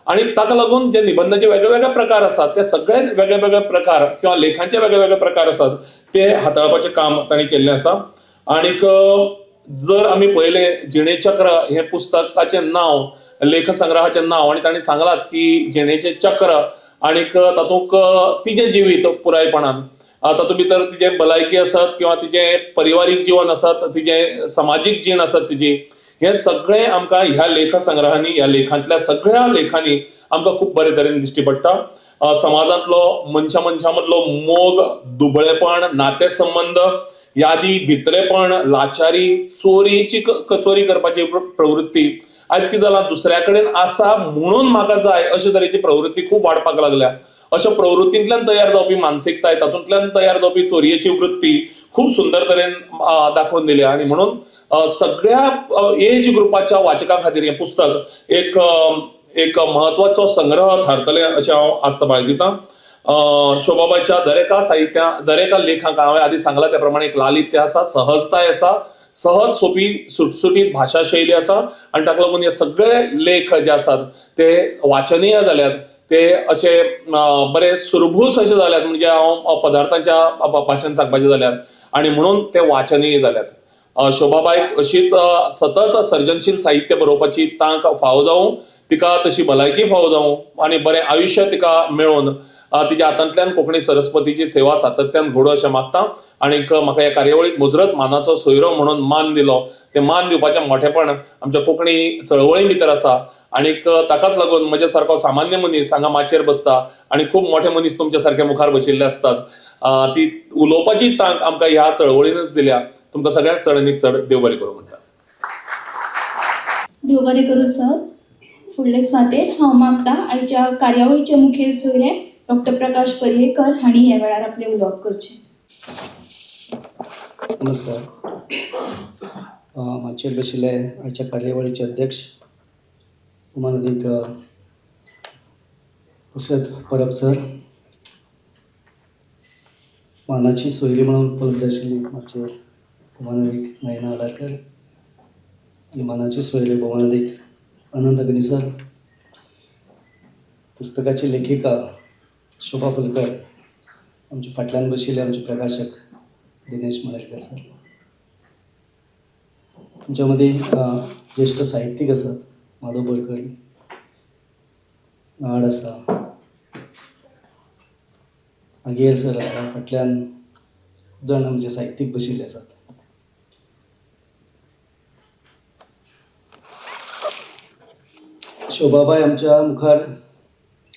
आनी ताका लागून जे निबंधाचे वेगळे वेगळे प्रकार आसात ते सगळे वेगळे वेगळे प्रकार किंवा लेखांचे वेगळे वेगळे प्रकार आसात ते हाताळपाचें काम तांणी केल्लें आसा. आनीक जर आमी पळयलें जिणेचक्र हें पुस्तकाचें नांव, लेखसंग्रहाचें नांव, आनी तांणी सांगलाच की जिणेचें चक्र आनीक तातूंत तिजें जिवीत पुरायपणान, तातूंत भितर तिजें भलायकी आसत किंवा तिजें परिवारीक जिवन आसत, तिजें समाजीक जीण आसत तिजी, हें सगळें आमकां ह्या लेखसंग्रहांनी, ह्या लेखांतल्या सगळ्या लेखांनी आमकां खूब बरे तरेन दिश्टी पडटा. समाजांतलो मनशा मनशा मदलो मोग, दुबळेपण, नातेसंबंद, यादी, भितरेपण, लाचारी, चोरीची चोरी करपाची प्रवृत्ती, आयज कितें जालां दुसऱ्या कडेन आसा म्हणून म्हाका जाय अशे तरेची प्रवृत्ती खूब वाडपाक लागल्या. अशा प्रवृत्तींतल्यान तयार जावपी मानसिकताय, तातूंतल्यान तयार जावपी चोरयेची वृत्ती खूब सुंदर तरेन दाखोवन दिल्या. आनी म्हणून सगळ्या एज ग्रुपाच्या वाचकां खातीर हें पुस्तक एक एक म्हत्वाचो संग्रह थारतलें अशें हांव आस्त बाळगितां. शोभाबायच्या दरेका साहित्या, दरेका लेखांक हांवें आदी सांगलां त्या प्रमाणे एक लालित्य आसा, सहजताय आसा, सहज सोपी सुटसुटीत भाशा शैली आसा आनी ताका लागून हे सगळे लेख जे आसात ते वाचनीय जाल्यात, ते अशे बरे सुरबूस अशे जाल्यात, म्हणजे हांव पदार्थांच्या भाशेन सांगपाचें जाल्यार, आनी म्हणून ते वाचनीय जाल्यात. शोभाबायक अशीच सतत सर्जनशील साहित्य बरोवपाची तांक फावो जावं, तिका तशी भलायकी फावो जावं आनी बरें आयुश्य तिका मेळोवन तिच्या हातांतल्यान कोंकणी सरस्वतीची सेवा सातत्यान घडो अशें मागता. आनीक म्हाका ह्या कार्यावळीक मुजरत मानाचो सोयरो म्हणून मान दिलो, तें मान दिवपाचें मोठेपण आमच्या कोंकणी चळवळी भितर आसा आनीक ताकाच लागून म्हज्या सारको सामान्य मनीस हांगा माचयेर बसता आनी खूब मोठे मनीस तुमच्या सारके मुखार बशिल्ले आसतात. ती उलोवपाची तांक आमकां ह्या चळवळीनच दिल्या. तुमकां सगळ्यांक चड आनी चड देव बरें करूं म्हणटा. देव बरें करूं सर. फुडले सुवातेर हांव मागता आयच्या कार्यावळीचे मुखेल सोयरे डॉक्टर प्रकाश पर्येकर हांणी ह्या वेळार आपलें उलोवप करचें. नमस्कार. माचयेर बशिल्ले आयच्या कार्यावळीचे अध्यक्ष उमानदीक दशरथ परब सर, मानाची सोयरी म्हणून उपलब्ध आशिल्ली माचयेर उमानदीक नयना आडारकर आनी मानाची सोयरी भोवमानादीक अनंत अग्नी सर, पुस्तकाची लेखिका शोभा फुलकर, आमच्या फाटल्यान बशिल्ले आमचे प्रकाशक दिनेश मणेरकर सर, तुमच्या मदीं ज्येश्ठ साहित्यीक आसात माधव बोरकर, नाड आसा, आगेर सर आसा, फाटल्यान खूब जाण आमचे साहित्यीक बशिल्ले आसात. शोभाबाय आमच्या मुखार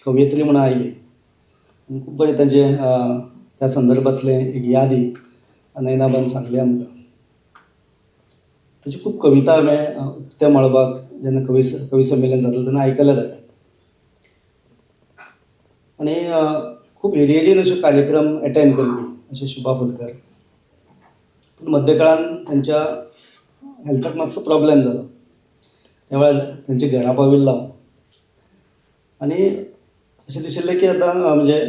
कवयित्री म्हणून आयली आनी खूब बरें तांचें त्या संदर्भांतलें एक यादी नयनाबान सांगली आमकां. ताची खूब कविता हांवें उक्त्या मळबाक जेन्ना कवी संमेलन जातालें तेन्ना आयकल्यात हांवें. आनी खूब एरियेरीन अशे कार्यक्रम एटेंड करपी अशें शोभा फुलकर. पूण मध्यकाळान तांच्या हेल्थाक मातसो प्रॉब्लेम जालो, त्या वेळार तांच्या घरा पाविल्लो हांव आनी अशें दिशिल्लें की आतां म्हणजे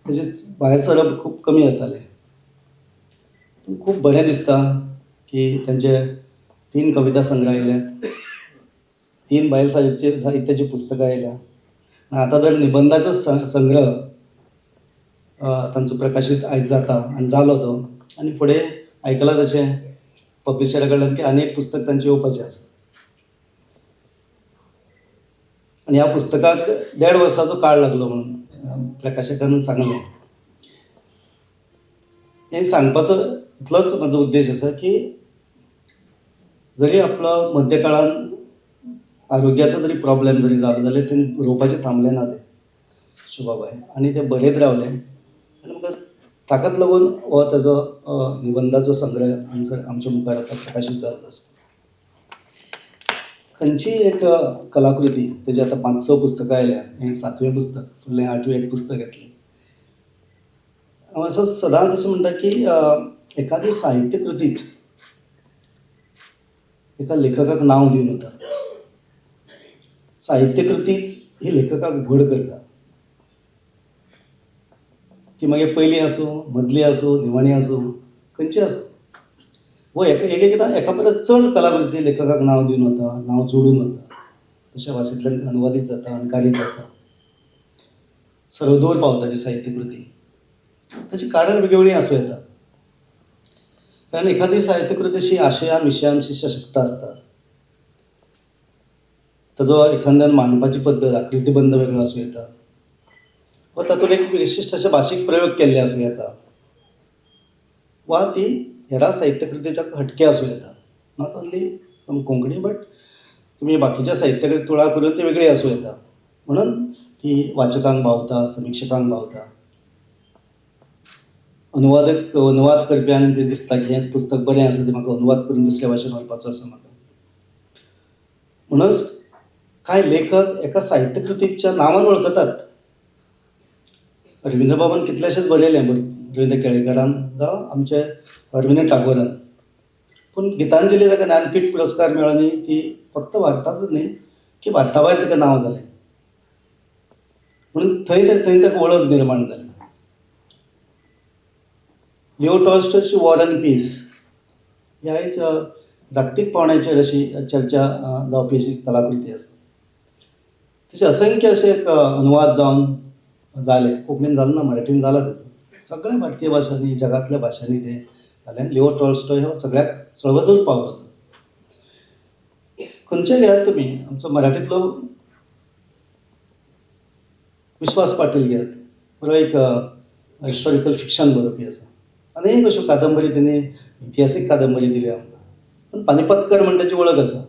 ताजें भायर सरप खूब कमी जातालें. पूण खूब बरें दिसता की तांचे 3 कविता संग्रह आयल्यात, 3 बायल साहित्याची पुस्तकां आयल्या आनी आतां तर निबंदाचो संग्रह तांचो प्रकाशीत आयज जाता आनी जालो तो, आनी फुडें आयकलां तशें पब्लिशरा कडल्यान की आनी एक पुस्तक तांचें येवपाचें आसा. आनी ह्या पुस्तकाक 1.5 वर्साचो काळ लागलो म्हणून प्रकाशकान सांगलें. हें सांगपाचो इतलोच म्हजो उद्देश आसा की जरी आपलो मध्यकाळान आरोग्याचो जरी प्रॉब्लेम जरी जालो जाल्यार तें बरोवपाचें थांबलें ना तें शोभाबाय, आनी तें बरयत रावलें आनी म्हाका ताकाच लागून हो ताजो निबंदाचो संग्रह आन्सर आमच्या मुखार आतां प्रकाशीत जाल्लो आसा. खंयचीय एक कलाकृती तेजी आतां 5-6 पुस्तकां आयल्या, हें 7वें पुस्तक, फुडलें 8वें एक पुस्तक येतलें. हांव असो सदांच अशें म्हणटा की एखादी साहित्यकृतीच एका लेखकाक नांव दिवन वता, साहित्यकृतीच ही लेखकाक व्हड करता. ती मागीर पयली आसूं, मदली आसूं, निमाणी आसूं, खंयची आसूं, वो एक एकदां एका परस चड कलाकृती लेखकाक नांव दिवन वता, नांव जोडून वता, तशें भाशेंतल्यान अनुवादीत जाता, अणकारीत जाता, सर्वदूर पावता ती साहित्यकृती. ताचें कारण वेगवेगळीं आसूं येता, कारण एखादी साहित्यकृती अशी आशयान विशयान अशी सशक्त आसता, ताजो एखाद्यान मांडपाची पद्दत, आकृतीबंध वेगळो आसूं येता, वा तातूंत एक विशिश्ट अशे भाशीक प्रयोग केल्ले आसूं येता, वा ती हेरा साहित्यकृतीच्या हटके आसूं येता. Not only from Konkani but तुमी बाकीच्या साहित्या कडेन तुळा करून ती वेगळी आसूं येता, म्हणून ती वाचकांक भावता, समिक्षकांक भावता, अनुवादक अनुवाद करप्यांक तें दिसता की हें पुस्तक बरें आसा, तें म्हाका अनुवाद करून दुसऱ्या भाशेन व्हरपाचो आसा म्हाका. म्हणूनच कांय लेखक एका साहित्यकृतीच्या नांवान वळखतात. रवीन्द्रबाबान कितलेशेच बरयलें, रवीन्द्र केळेकारान जावं आमचे रवीन्द्र टागोरान, पूण गितांजली ताका ज्ञानपीठ पुरस्कार मेळ्ळो न्ही, ती फक्त भारताच न्ही की भारता भायर ताका नांव जालें, म्हणून थंय थंय ताका वळख निर्माण जाली. लिओ टॉल्स्टॉयची वॉर एंड पीस ही आयज जागतीक पावंड्याचेर अशी चर्चा जावपी अशी कलाकृती आसा. तशे असंख्य अशे एक अनुवाद जावन जाले, कोंकणीन जालो ना, मराठीन जाला, तेजो सगळ्या भारतीय भाशांनी, जगांतल्या भाशांनी तें जालें. लिओ टॉल्स्टॉय हो सगळ्याक सर्वदूर पावलो. खंयचेय घेयात तुमी, आमचो मराठींतलो विश्वास पाटील घेयात, बरो एक हिस्टॉरिकल फिक्शन बरोवपी आसा, अनेक अश्यो कादंबरी तेणी इतिहासीक कादंबरी दिल्या आमकां. पूण पानिपतकर म्हण ताची वळख आसा,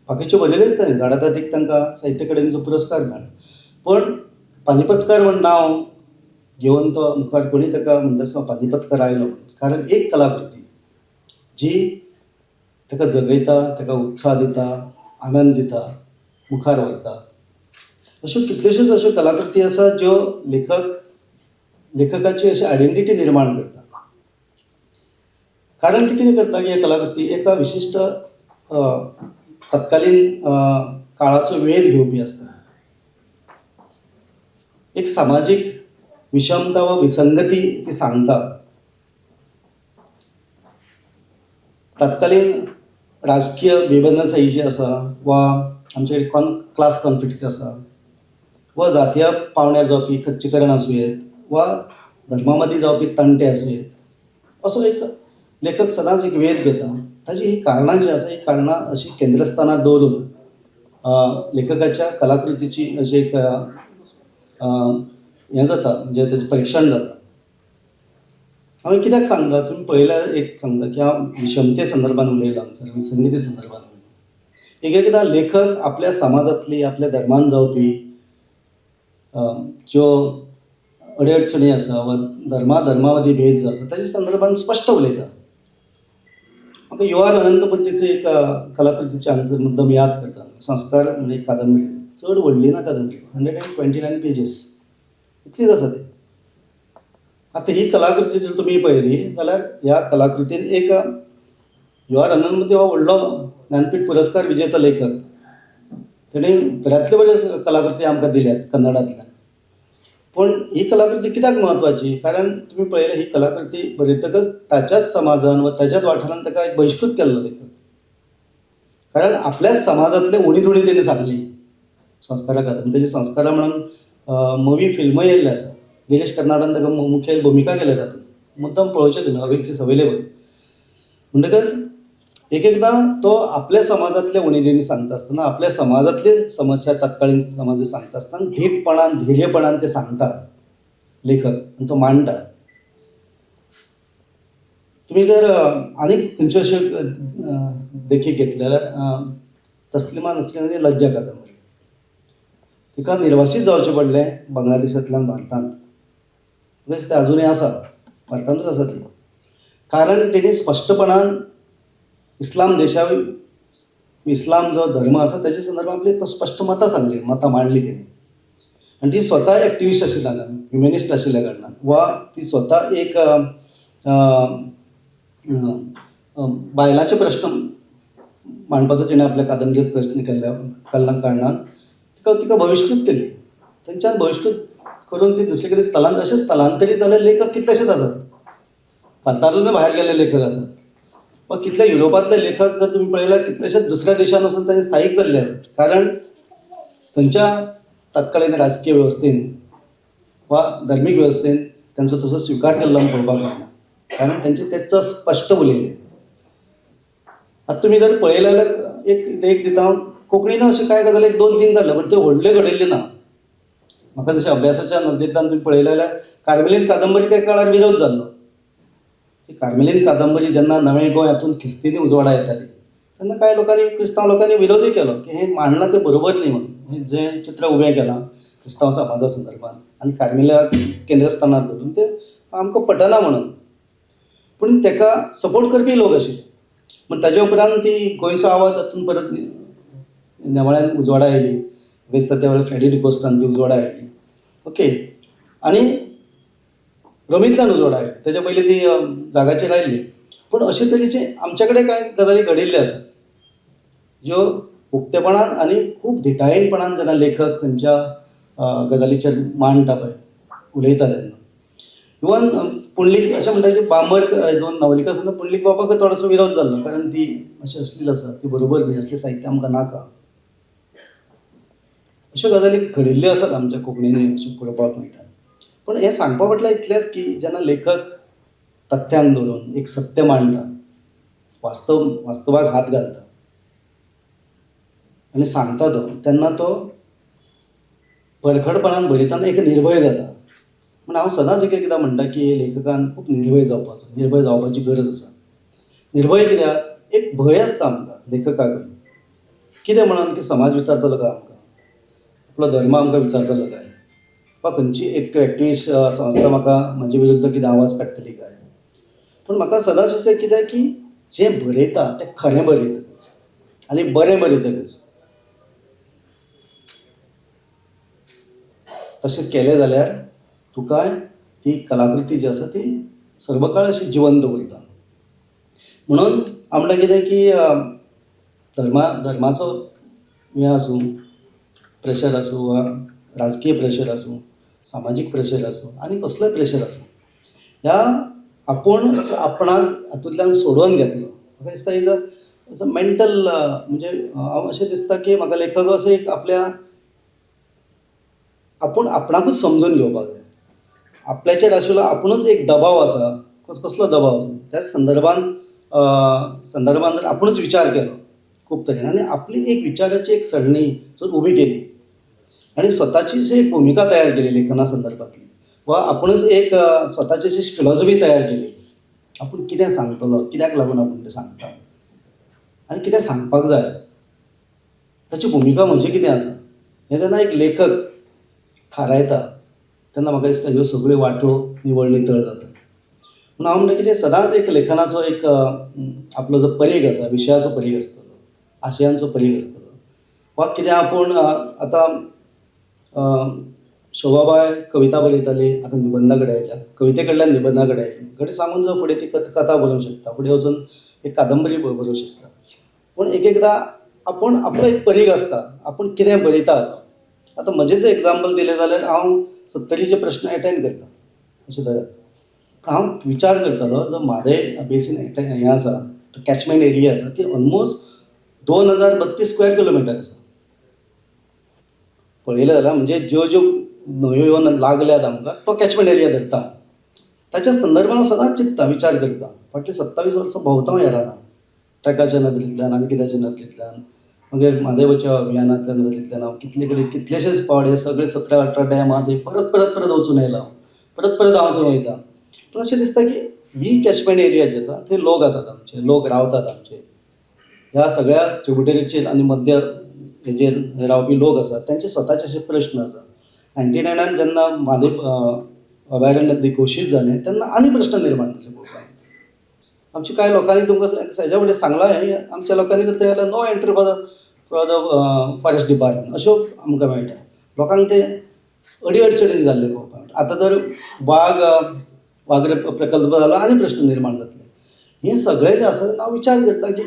बाकीच्यो बरयल्योच ताणें, झाडातातीक तांकां साहित्य अकादेमीचो पुरस्कार मेळ्ळो, पूण पानिपतकर म्हण नांव घेवन तो मुखार कोणी ताका म्हणटा आसतना पानिपतकर आयलो, कारण एक कलाकृती जी ताका जगयता, ताका उत्साह दिता, आनंद दिता, मुखार व्हरता. अश्यो कितल्योश्योच अश्यो कलाकृती आसा ज्यो लेखकाची अशी आयडेंटिटी निर्माण करता. कारण ती कितें करता की ह्या कलाकृती एका विशिश्ट तत्कालीन काळाचो वेध घेवपी आसता. एक सामाजीक विशमता वा विसंगती ती सांगता. तत्कालीन राजकीय बेबंदसाही जी आसा वा आमचे क्लास कॉन्फ्लिक्ट आसा वा जातीय पावंड्यार जावपी खच्चीकरण आसूं येत वा धर्मा मदीं जावपी तंटे आसूं येत, असो एक लेखक सदांच एक वेध घेता. ताजी ही कारणां जी आसा ही कारणां अशी केंद्रस्थानार दवरून लेखकाच्या कलाकृतीची अशी एक हें जाता, म्हणजे ताजें परिक्षण जाता. हांवें कित्याक सांगता, तुमी पळयल्यार एक सांगता की हांव विशमते संदर्भान उलयलां, विसंगती संदर्भान उलयलां. एक एकदां लेखक आपल्या समाजांतली आपल्या धर्मान जावपी ज्यो अडचणी आसा वा धर्मा धर्मा मदीं भेद जो आसा ताच्या संदर्भान स्पश्ट उलयता. म्हाका you are अनंतमुर्तीचो एक कलाकृतीचे हांगसर मुद्दम याद करता. संस्कार म्हणजे कादंबरी, चड व्हडली ना कादंबरी, 129 पेजीस इतलीच आसा ती. आतां ही कलाकृती जर तुमी पळयली जाल्यार ह्या कलाकृतीन एक you are Ananthamurthy हो व्हडलो ज्ञानपीठ पुरस्कार विजेतो लेखक, तेणें बऱ्यांतल्यो बऱ्यो कलाकृती आमकां दिल्यात कन्नडांतल्यान. पूण ही कलाकृती कित्याक म्हत्वाची, कारण तुमी पळयलें ही कलाकृती बरयतकच ताच्याच समाजान वा ताच्याच वाठारान ताका एक बहिश्कृत केल्लो लेखक, कारण आपल्याच समाजांतले उणी दुणी तेणें सांगली संस्कारा खातीर. तेजी संस्कारां म्हणून मुवी फिल्मय येयल्लें आसा, गिरीश कर्नाडान ताका मुखेल भुमिका केल्या तातूंत, मुद्दम पळोवचें तुमी, अवेक it's available. म्हणटकच एक एकदां तो आपल्या समाजांतले उणी दुणी सांगता आसतना आपल्या समाजांतली समस्या तत्कालीन समाज सांगता आसतना धीटपणान धैर्यपणान ते सांगता लेखक आनी तो मांडटा. तुमी जर आनीक खंयच्यो अश्यो देखी घेतले जाल्यार तस्लिमा नसरीन लज्जा कादंबरी, तिका निर्वासीत जावचें पडलें बांगलादेशांतल्यान भारतांत, तशें तें आजुनूय आसा, भारतांतूच आसा ती. कारण तेणी स्पश्टपणान इस्लाम देशा इस्लाम जो धर्म आसा ताच्या संदर्भात आपली स्पश्ट मतां सांगली, मतां मांडली तेणी. आनी ती स्वता एक्टिविस्ट आशिल्ल्या कारणान, ह्युमनिस्ट आशिल्ल्या कारणान, वा ती स्वता एक बायलांचे प्रश्न मांडपाचो तिणें आपल्या कादंबरीत प्रश्न केल्ल्या कारणान तिका तिका बहिश्कृत केली. थंयच्यान बहिश्कृत करून ती दुसरे कडेन स्थलांतर, अशें स्थलांतरीत जाल्ले लेखक कितलेशेच आसात, भारतांतल्यान भायर गेल्ले लेखक आसात, वा कितले युरोपांतले लेखक जर तुमी पळयल्यार कितलेशेच दुसऱ्या देशान वचून तांणी स्थायीक जाल्ले आसात, कारण थंयच्या तत्कालीन राजकीय वेवस्थेन वा धर्मीक वेवस्थेन तांचो तसो स्विकार केल्लो आमकां पळोवपाक मेळना, कारण तांचे तेच स्पश्ट उलयले. आतां तुमी जर पळयलें जाल्यार एक देख दिता हांव, कोंकणीन अशें कांय गजाली एक 2-3 जाल्यो, पण त्यो व्हडल्यो घडयल्ल्यो ना. म्हाका जशें अभ्यासाच्या नदरेंतल्यान तुमी पळयलें जाल्यार कार्मेलीन कादंबरी त्या काळार विरोध जाल्लो. ती कार्मेलीन कादंबरी जेन्ना नवें गोंय हातूंत खिस्तींनी उजवाडा येताली तेन्ना कांय लोकांनी, क्रिस्तांव लोकांनी विरोधूय केलो की हें मांडलां तें बरोबर न्ही म्हणून, हें जें चित्र उबें केलां क्रिस्तांव समाजा संदर्भात आनी कार्मेलाक केंद्रस्थानार दवरून तें आमकां पटना म्हणून. पूण ताका सपोर्ट करपी लोक आशिल्ले. पूण ताच्या उपरांत ती गोंयचो आवाज हातूंत परत नेमाळ्यान उजवाडा आयली, दिसता त्या वेळार फ्रेडी डिकोस्टान ती उजवाडा आयली, ओके, आनी रोमींतल्यान उजवाडा आयली, ताच्या पयलीं ती जागाचेर आयिल्ली. पूण अशे तरेचे आमचे कडेन कांय गजाली घडिल्ल्यो आसात ज्यो उक्तेपणान आनी खूब धिटायेपणान जेन्ना लेखक खंयच्या गजालीचेर मांडटा पळय, उलयता तेन्ना. इवन पुंडलीक अशें म्हणटा की बांबर दोन नवलिका आसा, पुंडलीक बाबाक थोडोसो विरोध जाल्लो, कारण ती अशी अश्लील आसा, ती बरोबर न्ही, असलें साहित्य आमकां नाका. अश्यो गजाली घडिल्ल्यो आसात आमच्या कोंकणीनूय अश्यो पळोवपाक मेळटा. पूण हें सांगपा फाटल्यान इतलेंच की जेन्ना लेखक तथ्यांक धरून एक सत्य मांडटा, वास्तवाक हात घालता आनी सांगता तो, तेन्ना तो परखडपणान बरयतना एक निर्भय जाता. म्हूण हांव सदांच एक एकदां म्हणटा की लेखकान खूब निर्भय जावपाचो, निर्भय जावपाची गरज आसा. निर्भय कित्याक, एक भंय आसता आमकां लेखकाक, कितें म्हणून की समाज विचारतलो काय आमकां, आपलो धर्म आमकां विचारतलो काय, वा खंयची एक एक्टिविस्ट संस्था म्हाका म्हजे विरुद्ध कितें आवाज काडटली काय. पूण म्हाका सदांच अशें कितें की जें बरयता तें खरें बरयतकच आनी बरें बरयतकच, तशें केलें जाल्यार तुका ती कलाकृती जी आसा ती सर्वकाळ अशी जिवंत उरता. म्हणून हांव म्हणटा कितें की धर्माचो हें आसूं, प्रेशर आसूं वा राजकीय प्रेशर आसूं, सामाजीक प्रेशर आसूं आनी कसलोय प्रेशर आसूं, ह्या आपूण आपणाक हातूंतल्यान सोडोवन घेतलो. म्हाका दिसता is a is a mental, म्हणजे हांव अशें दिसता की म्हाका लेखक असो एक आपल्या आपूण आपणाकूच समजून घेवपाक जाय. आपल्याचेर आशिल्लो आपुणूच एक दबाव आसा, कसलो दबाव आसूं त्याच संदर्भान संदर्भान जर आपुणूच विचार केलो खूब तरेन आनी आपली एक विचाराची एक सरणी जर उबी केली आनी स्वताची जी एक भुमिका तयार केली लेखना संदर्भातली, वा आपुणूच एक स्वताची अशी फिलॉसॉफी तयार केली, आपूण कितें सांगतलो, कित्याक लागून आपूण तें सांगता आनी कितें सांगपाक जाय, ताची भुमिका म्हजी कितें आसा, हें जेन्ना एक लेखक थारायता तेन्ना म्हाका दिसता ह्यो सगळ्यो वाटो निवळ नितळ जाता. पूण हांव म्हणटा कितें, सदांच एक लेखनाचो एक आपलो जो परीघ आसा, विशयाचो परीघ आसतलो, आशयांचो परीघ आसतलो, वा कितें आपूण आतां शोभाबाय कविता बरयताली, आतां निबंदा कडेन आयल्या, कविते कडल्यान निबंदा कडेन आयली, घडये सांगून जावं फुडें ती कथा बरोवंक शकता, फुडें वचून एक कादंबरी बरोवंक शकता. पूण एक एकदां आपूण आपलो एक परीघ आसता, आपूण कितें बरयता हाचो. आतां म्हजें एग्जाम्पल दिलें जाल्यार हांव सत्तरीचे प्रश्न एटेंड करता अशें तरेन हांव विचार करतालो, जो म्हादय बेसीन हें आसा, कॅचमेंट एरिया आसा, ती ऑलमोस्ट 2032 स्क्वेअर किलोमिटर आसा. पळयलें जाल्यार म्हणजे ज्यो ज्यो न्हंयो येवन लागल्यात आमकां तो कॅचमेंट एरिया धरता. ताच्या संदर्भान हांव सदांच चिंत्ता, विचार करता. फाटलीं 27 वर्सां भोंवता हांव ह्या रानांत, ट्रॅकाच्या नदरेंतल्यान आनी कित्याच्या नदरेंतल्यान, मागीर म्हादय बचाव अभियानांतल्या नदरेंतल्यान हांव कितले कडेन कितलेशेच फावट हे सगळे 17-18 डॅम आहा ते परत परत परत वचून येयला हांव, परत परत हांव थंय वयता. पूण अशें दिसता की ही कॅचमेंट एरिया जी आसा थंय लोक आसात आमचे, लोक रावतात आमचे, ह्या सगळ्या ट्रिब्युटरीचेर आनी मध्य हेजेर रावपी लोक आसात, तेंचे स्वताचे अशे प्रश्न आसा. 99 जेन्ना म्हादय अभयारण्य घोशीत जालें तेन्ना आनी प्रश्न निर्माण जाले पळोवपाक. आमच्या कांय लोकांनी तुमकां हेज्या फुडें सांगलां हें, आमच्या लोकांनी तर तें no entry for the forest department अश्यो आमकां मेळटा. लोकांक ते अडी अडचणी जाल्ले पळोवपाक मेळटा. आतां तर वाघ प्रकल्प जालो आनी प्रश्न निर्माण जातले. हें सगळें जें आसा हांव विचार करता की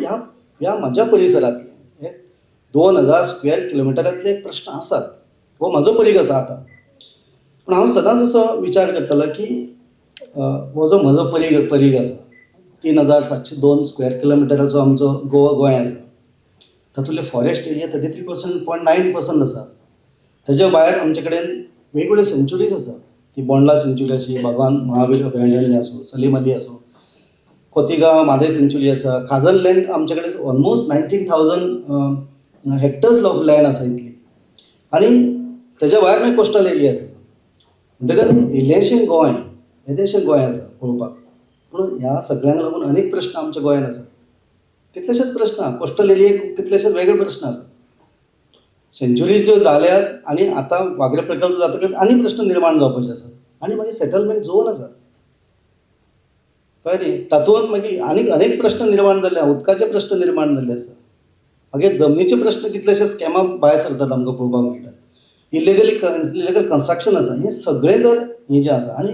ह्या म्हज्या परिसरांतले हे 2000 स्क्वेअर किलोमिटरांतले प्रश्न आसात, हो म्हजो परीघ आसा आतां. पूण हांव सदांच असो विचार करतालो की हो जो म्हजो परीघ आसा 3702 स्क्वेअर किलोमिटराचो आमचो गोंय आसा, तातूंतले फॉरेस्ट एरिया 33.9% आसा. ताच्या भायर आमचे कडेन वेगवेगळ्यो सेंच्युरीज आसा, ती बोंडला सेंच्युरी आशी, भगवान महावीर अभयारण्य आसूं, सलीम अली आसूं, खोतिगांव म्हादय सेंच्युरी आसा, खाजन लँड आमचे कडेन ऑलमोस्ट 19,000 हेक्टर्स ऑफ लँड आसा इतली. आनी ताच्या भायर मागीर कोस्टल एरिया आसा. म्हणटकच इल्लेंशें गोंय, येदेशें गोंय आसा पळोवपाक, पूण ह्या सगळ्यांक लागून अनेक प्रश्न आमच्या गोंयांत आसा, कितलेशेच प्रश्न आसा. कोस्टल एरियेक कितलेशेच वेगळे प्रश्न आसा. सेंच्युरीज ज्यो जाल्यात आनी आतां वागरे प्रकल्प जातकच आनी प्रश्न निर्माण जावपाचे आसात. आनी मागीर सेटलमेंट झोन आसा, कळ्ळें न्ही, तातूंत मागीर आनीक अनेक प्रश्न निर्माण जाल्ले, उदकाचे प्रश्न निर्माण जाल्ले आसा. मागीर जमनीचे प्रश्न कितलेशे स्कॅमां भायर सरतात आमकां पळोवपाक मेळटात. इलिगल कन्स्ट्रक्शन आसा. हें सगळें जर हें जें आसा आनी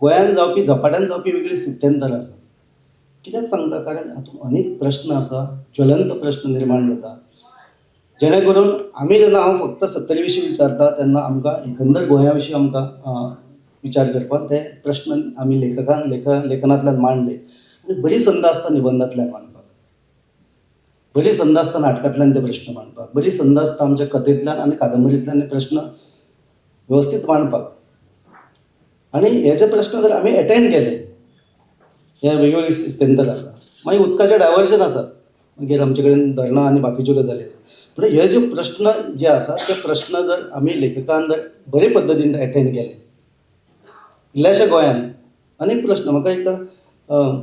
गोंयांत जावपी झपाट्यान जावपी वेगळी स्थित्यंतरां आसा. कित्याक सांगता, कारण हातूंत अनेक प्रश्न आसा, ज्वलंत प्रश्न निर्माण जाता, जेणे करून आमी जेन्ना हांव फक्त सत्तरी विशीं विचारता तेन्ना आमकां एकंदर गोंया विशीं आमकां विचार करपाक ते प्रश्न आमी लेखकान लेखनांतल्यान मांडले. आनी बरी संद आसता निबंदांतल्यान मांडपाक, बरी संद आसता नाटकांतल्यान ते प्रश्न मांडपाक, बरी संद आसता आमच्या कथेंतल्यान आनी कादंबरींतल्यान ते प्रश्न वेवस्थीत मांडपाक. आनी हे जे प्रश्न जर आमी एटेंड केले, हे वेगवेगळी स्थित्यंतर आसा. मागीर उदकाचें डायवर्जन आसा, मागीर आमचे कडेन धरणां आनी बाकीच्यो गजाली आसा. पूण हे जे प्रश्न जे आसा ते प्रश्न जर आमी लेखकान जर बरे पद्दतीन एटेंड केले, इल्ल्याशा गोंयान अनेक प्रश्न. म्हाका एकदां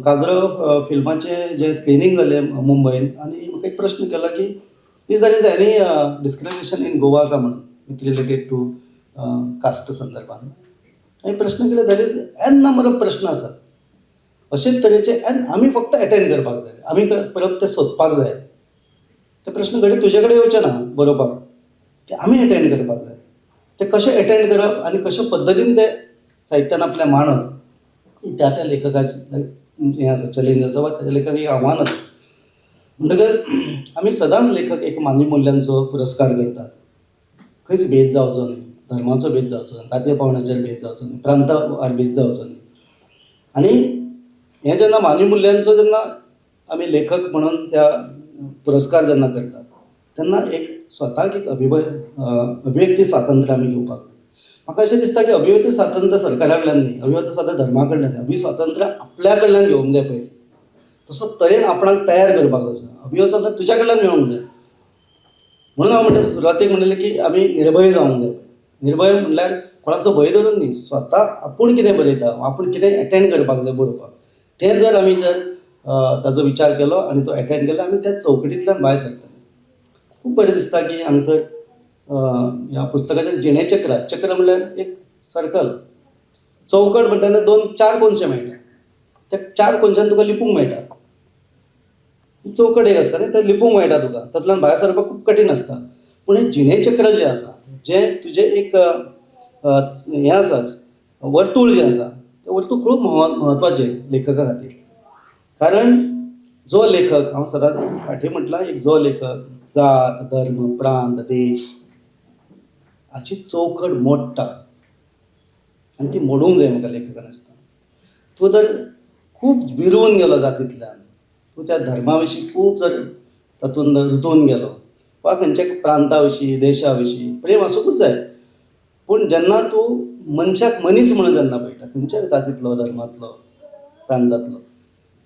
काजरो फिल्माचें जें स्क्रिनींग जालें मुंबयन, आनी म्हाका एक प्रश्न केलो की is there is any discrimination in Goa का म्हणून विथ रिलेटेड टू कास्ट संदर्भान. हांवें प्रश्न केले, there is n number of प्रश्न आसात अशेच तरेचे, एन आमी फक्त एटेंड करपाक जाय, आमी परत ते सोदपाक जाय. ते प्रश्न घडये तुजे कडेन येवचे ना बरोवपाक, ते आमी एटेंड करपाक जाय. ते कशें एटेंड करप आनी कशे पद्दतीन ते साहित्यान आपल्या मांडप ही त्या त्या लेखकाची हें आसा, चॅलेंज आसा वा ताच्या लेखकाक एक आव्हान आसा. म्हणटकच आमी सदांच लेखक एक मानवी मुल्यांचो पुरस्कार करतात. खंयच भेद जावचो न्हय, धर्माचो भेद जावचो न्हय, जातीय पावंड्याचेर भेद जावचो न्हय, प्रांतार भेद जावचो न्हय. आनी हें जेन्ना मानवी मुल्यांचो जेन्ना आमी लेखक म्हणून त्या पुरस्कार जेन्ना करतात तेन्ना एक स्वताक एक अभिव्यक्ती स्वातंत्र्य आमी घेवपाक जाय. म्हाका अशें दिसता की अभिव्यक्ती स्वातंत्र्य सरकारा कडल्यान न्ही, अभिव्यक्ती स्वातंत्र्य धर्मा कडल्यान न्ही, अभिव्यक्ती स्वातंत्र्य आपल्या कडल्यान घेवंक जाय पयलीं. तसो तरेन आपणाक तयार करपाक जाय. अभिव्यक्ती स्वातंत्र्य तुज्या कडल्यान मेळोंक जाय. म्हणून हांव म्हणटा सुरवातेक म्हणिल्लें की आमी निर्भय जावंक जाय. निर्भय म्हणल्यार कोणाचो भंय धरून न्ही, स्वता आपूण कितें बरयता, आपूण कितें एटेंड करपाक जाय बरोवपाक, तें जर आमी जर ताजो विचार केलो आनी तो एटेंड केलो, आमी त्या चौकटींतल्यान भायर सरतले. खूब बरें दिसता की हांगसर ह्या पुस्तकाचें जिणेचक्र, चक्र म्हणल्यार एक सर्कल, चौकट म्हणटा तेन्ना दोन चार कोनशे मेळटा, त्या चार कोनशान तुका लिपूंक मेळटा. चौकट एक आसता न्ही, तें लिपूंक मेळटा तुका, तातूंतल्यान भायर सरपाक खूब कठीण आसता. पूण हें जिणेचक्र जें आसा, जें तुजें एक हें आसा, वर्तूळ जें आसा, तें वर्तूळ खूब म्हत्वाचें लेखका खातीर. कारण जो लेखक, हांव सदांच फाटीं म्हटलां, एक जो लेखक जात, धर्म, प्रांत, देश हाची चौकट मोडटा आनी ती मोडूंक जाय म्हाका लेखकान आसता. तूं जर खूब विरून गेलो जातींतल्यान, तूं त्या धर्मा विशीं खूब जर तातूंत रुतून गेलो वा खंयच्या प्रांता विशीं, देशा विशीं प्रेम आसूंकूच जाय, पूण जेन्ना तूं मनशाक मनीस म्हणून जेन्ना पळयता, खंयच्याय जातींतलो, धर्मांतलो, प्रांतांतलो,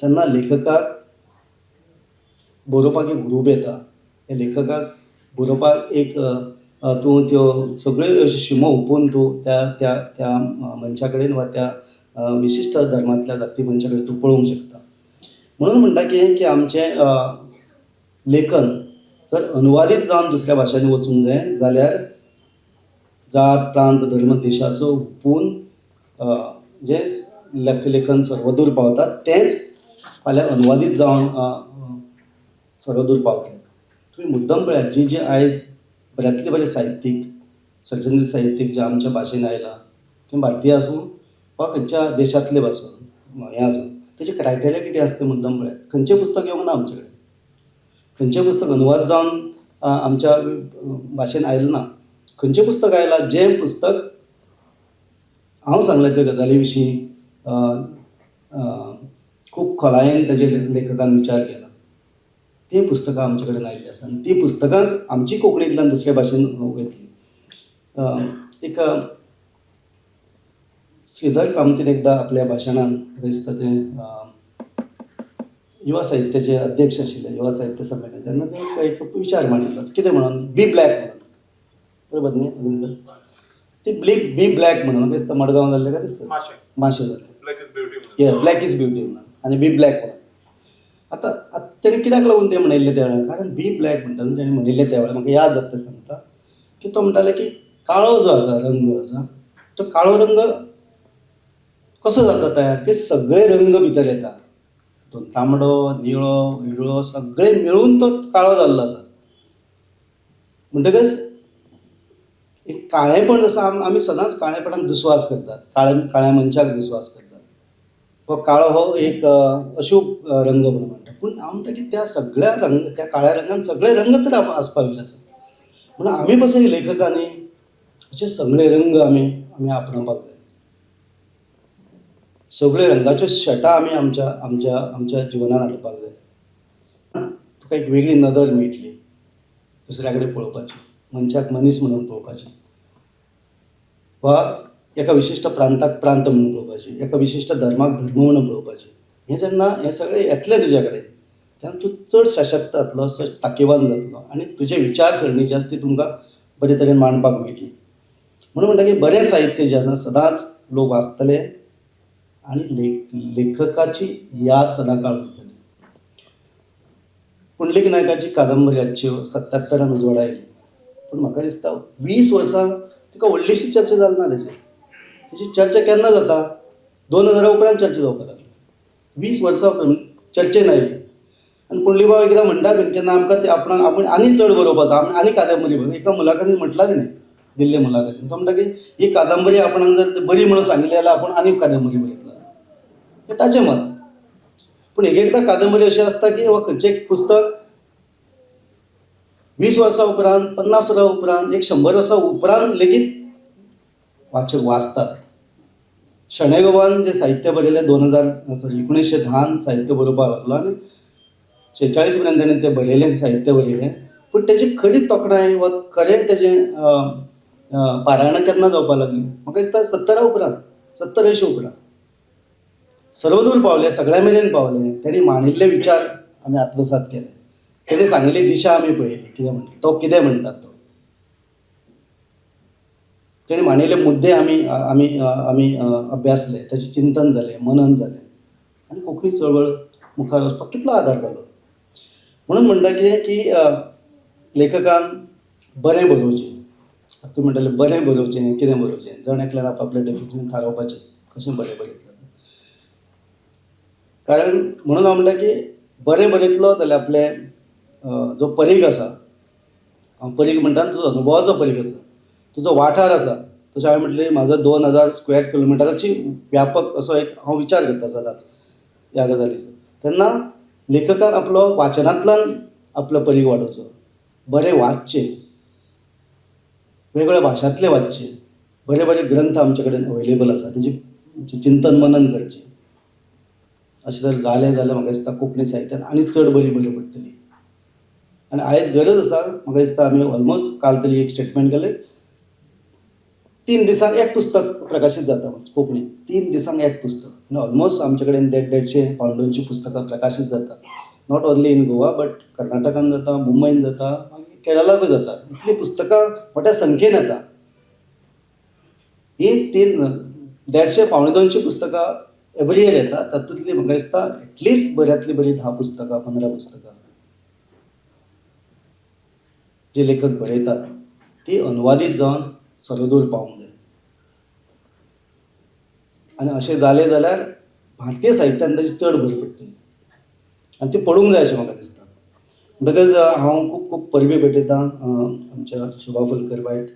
तेन्ना लेखकाक बरोवपाक एक हुरूप येता. त्या लेखकाक बरोवपाक एक तूं त्यो सगळ्यो अश्यो शिमो हुपून तूं त्या त्या त्या मनशा कडेन वा त्या विशिश्ट धर्मांतल्या जाती मनशा कडेन तूं पळोवंक शकता. म्हणून म्हणटा की आमचें लेखन जर अनुवादीत जावन दुसऱ्या भाशांनी वचूंक जाय जाल्यार जात, प्रांत, धर्म, देशाचो हुपून जें लेखन सर्वदूर पावता तेंच फाल्यां अनुवादीत जावन सर्वदूर पावतलें. तुमी मुद्दम पळयात, जी जी आयज बऱ्यांतले बरे साहित्यीक, सर्जनशील साहित्यीक जे आमच्या भाशेन आयला, ते भारतीय आसूं वा खंयच्या देशांतले आसूं, हें आसूं, तेजे क्रायटेरिया कितें आसता तें मुद्दम पळयात. खंयचें पुस्तक येवंक ना आमचे कडेन, खंयचें पुस्तक अनुवाद जावन आमच्या भाशेन आयलें ना. खंयचें पुस्तक आयलां, जें पुस्तक हांव सांगलें त्या गजाली विशीं खूब खोलायेन ताजेर लेखकान विचार केला, तीं पुस्तकां आमचे कडेन आयिल्लीं आसा आनी तीं पुस्तकांच आमची कोंकणींतल्यान दुसऱ्या भाशेन वयतलीं. एक श्रीधर कामतीन एकदां आपल्या भाशणान दिसता तें युवा साहित्याचे अध्यक्ष आशिल्ले, युवा साहित्य संमेलन, तेन्ना ते एक विचार मांडिल्लो, कितें म्हणून बी ब्लॅक म्हणून, बरोबर न्ही अरविंद सर? ती बी ब्लॅक म्हणून दिसता मडगांव जाल्लें काय दिसता माशें जाल्लें, ब्लॅक is beauty म्हणून आनी बी ब्लॅक म्हणून. आतां तेणें कित्याक लागून तें म्हणिल्लें त्या वेळार, कारण बी ब्लॅक म्हणटा तेणें म्हणिल्लें त्या वेळार म्हाका याद जाता तें सांगता की तो म्हणटालो की काळो जो आसा रंग आसा तो काळो रंग कसो जाता तयार की सगळे रंग भितर येता, तातूंत तांबडो, निळो, निळो सगळे मेळून तो काळो जाल्लो आसा. म्हणटकच एक काळेपण आसा, आमी सदांच काळेपणाक दुस्वास करतात, काळ्या मनशाक दुस्वास करतात, हो काळो हो एक अशूभ रंग म्हणून म्हणटा. पूण हांव म्हणटा की त्या सगळ्या रंग, त्या काळ्या रंगान सगळे रंग तर आसपाविल्ले आसा. म्हणून आमी पसून लेखकांनी अशे सगळे रंग आमी आमी आपणावपाक जाय. सगळे रंगाच्यो शटां आमी आमच्या आमच्या आमच्या जिवनान हाडपाक जाय. तुका एक वेगळी नदर मेळटली दुसऱ्या कडेन पळोवपाची, मनशाक मनीस म्हणून पळोवपाची, वा एका विशिश्ट प्रांताक प्रांत म्हणून पळोवपाची, एका विशिश्ट धर्माक धर्म म्हणून पळोवपाची. हें जेन्ना हें सगळें येतलें तुज्या कडेन तेन्ना तूं चड सशक्त जातलो, ताकीवान जातलो आनी तुजे विचारसरणी जी आसा ती तुमकां बरे तरेन मांडपाक मेळटली. म्हणून म्हणटा की बरें साहित्य जें आसा सदांच लोक वाचतले आनी लेखकाची याद सदां काळ उरतली. पुंडलीक नायकाची कादंबरी आजची 77 उजवाडा आयली, पूण म्हाका दिसता 20 वर्सां तिका व्हडलीशी चर्चा जाली ना. तेची चर्चा केन्ना जाता, 2000 उपरांत चर्चा जावपाक लागली, 20 वर्सां उपरांत चर्चेन आयली. आनी पुंडलीक एकदां म्हणटा बीन केन्ना आमकां ते आपणाक आपूण आनी चड बरोवपाचो, आमी आनी कादंबरी बरोवप. एका मुलाखतीन म्हटलां तेणें, दिल्ले मुलाखतीन, तो म्हणटा की ही कादंबरी आपणाक जर बरी म्हणून सांगिल्ली जाल्यार आपूण आनी कादंबरी बरयतलो, हें ताचें मत. पूण एक एकदां कादंबरी अशी आसता की वा खंयचें एक पुस्तक 20 वर्सां उपरांत, 50 वर्सां उपरांत, 100 वर्सां उपरांत लेगीत वाचक वाचतात. शणै गोंयबाबान जें साहित्य बरयलें 1910 साहित्य बरोवपाक लागलो आनी 46 पर्यंत ताणें तें बरयलें, साहित्य बरयलें. पूण तेजी खरी तोखणाय वा खरें तेजें पारायणां केन्ना जावपाक लागलीं, म्हाका दिसता 70 उपरांत, 70-80 उपरांत सर्वदूर पावले, सगळ्या मेरेन पावले. तेणी मांडिल्ले विचार आमी आत्मसात केले, तेणी सांगिल्ली दिशा आमी पळयली, कितें म्हणटा तो, कितें म्हणटा तो, तेणी मांडिल्ले मुद्दे आमी आमी आमी अभ्यासले, ताचें चिंतन जालें, मनन जालें आनी कोंकणी चळवळ मुखार वचपाक कितलो आदार जालो. म्हणून म्हणटा कितें की लेखकान बरें बरोवचें. तूं म्हणटालें बरें बरोवचें, कितें बरोवचें, जण एकल्यान आपआपलें डेफिनेशन थारावपाचें कशें बरें बरयतलो. कारण म्हणून हांव म्हणटा की बरें बरयतलो जाल्यार आपलें जो परीघ आसा, हांव परीघ म्हणटा तुजो अनुभवाचो परीघ आसा, तुजो वाठार आसा. तशें हांवें म्हटलें म्हाजो 2000 स्क्वेअर किलोमिटराची व्यापक असो एक हांव विचार करता सदांच ह्या गजालीचो. तेन्ना लेखकान आपलो वाचनांतल्यान आपलो परीघ वाडोवचो, बरें वाचचें, वेगवेगळ्या भाशांतलें वाचचें, बरे बरे ग्रंथ आमचे कडेन अवेलेबल आसा तेजें चिंतन मनन करचें. अशें जर जालें जाल्यार म्हाका दिसता कोंकणी साहित्यांत आनी चड बरी बरी पडटली. आनी आयज गरज आसा, म्हाका दिसता आमी ऑलमोस्ट काल तरी एक स्टेटमेंट केलें, 3 दिसांक एक पुस्तक प्रकाशीत जाता कोंकणी, 3 दिसांक एक पुस्तक. आनी ऑलमोस्ट आमचे कडेन 150 150-200 पुस्तकां प्रकाशीत जाता, not only in Goa but कर्नाटकान जाता, मुंबयन जाता, मागीर केरळाकूय जाता. इतलीं पुस्तकां मोठ्या संख्येन येता. ही 150 175 पुस्तकां एवरी इयर येता. तातूंतली म्हाका दिसता एटलिस्ट बऱ्यांतली बरी 10 पुस्तकां, 15 पुस्तकां जे लेखक बरयतात ती अनुवादीत जावन सर्वदूर पावूंक जाय. आनी अशें जालें जाल्यार भारतीय साहित्यांत ताची चड भर पडटली आनी ती पडूंक जाय अशें म्हाका दिसता. म्हणटकच हांव खूब खूब परबीं भेटयतां आमच्या शोभा फुलकर बायक.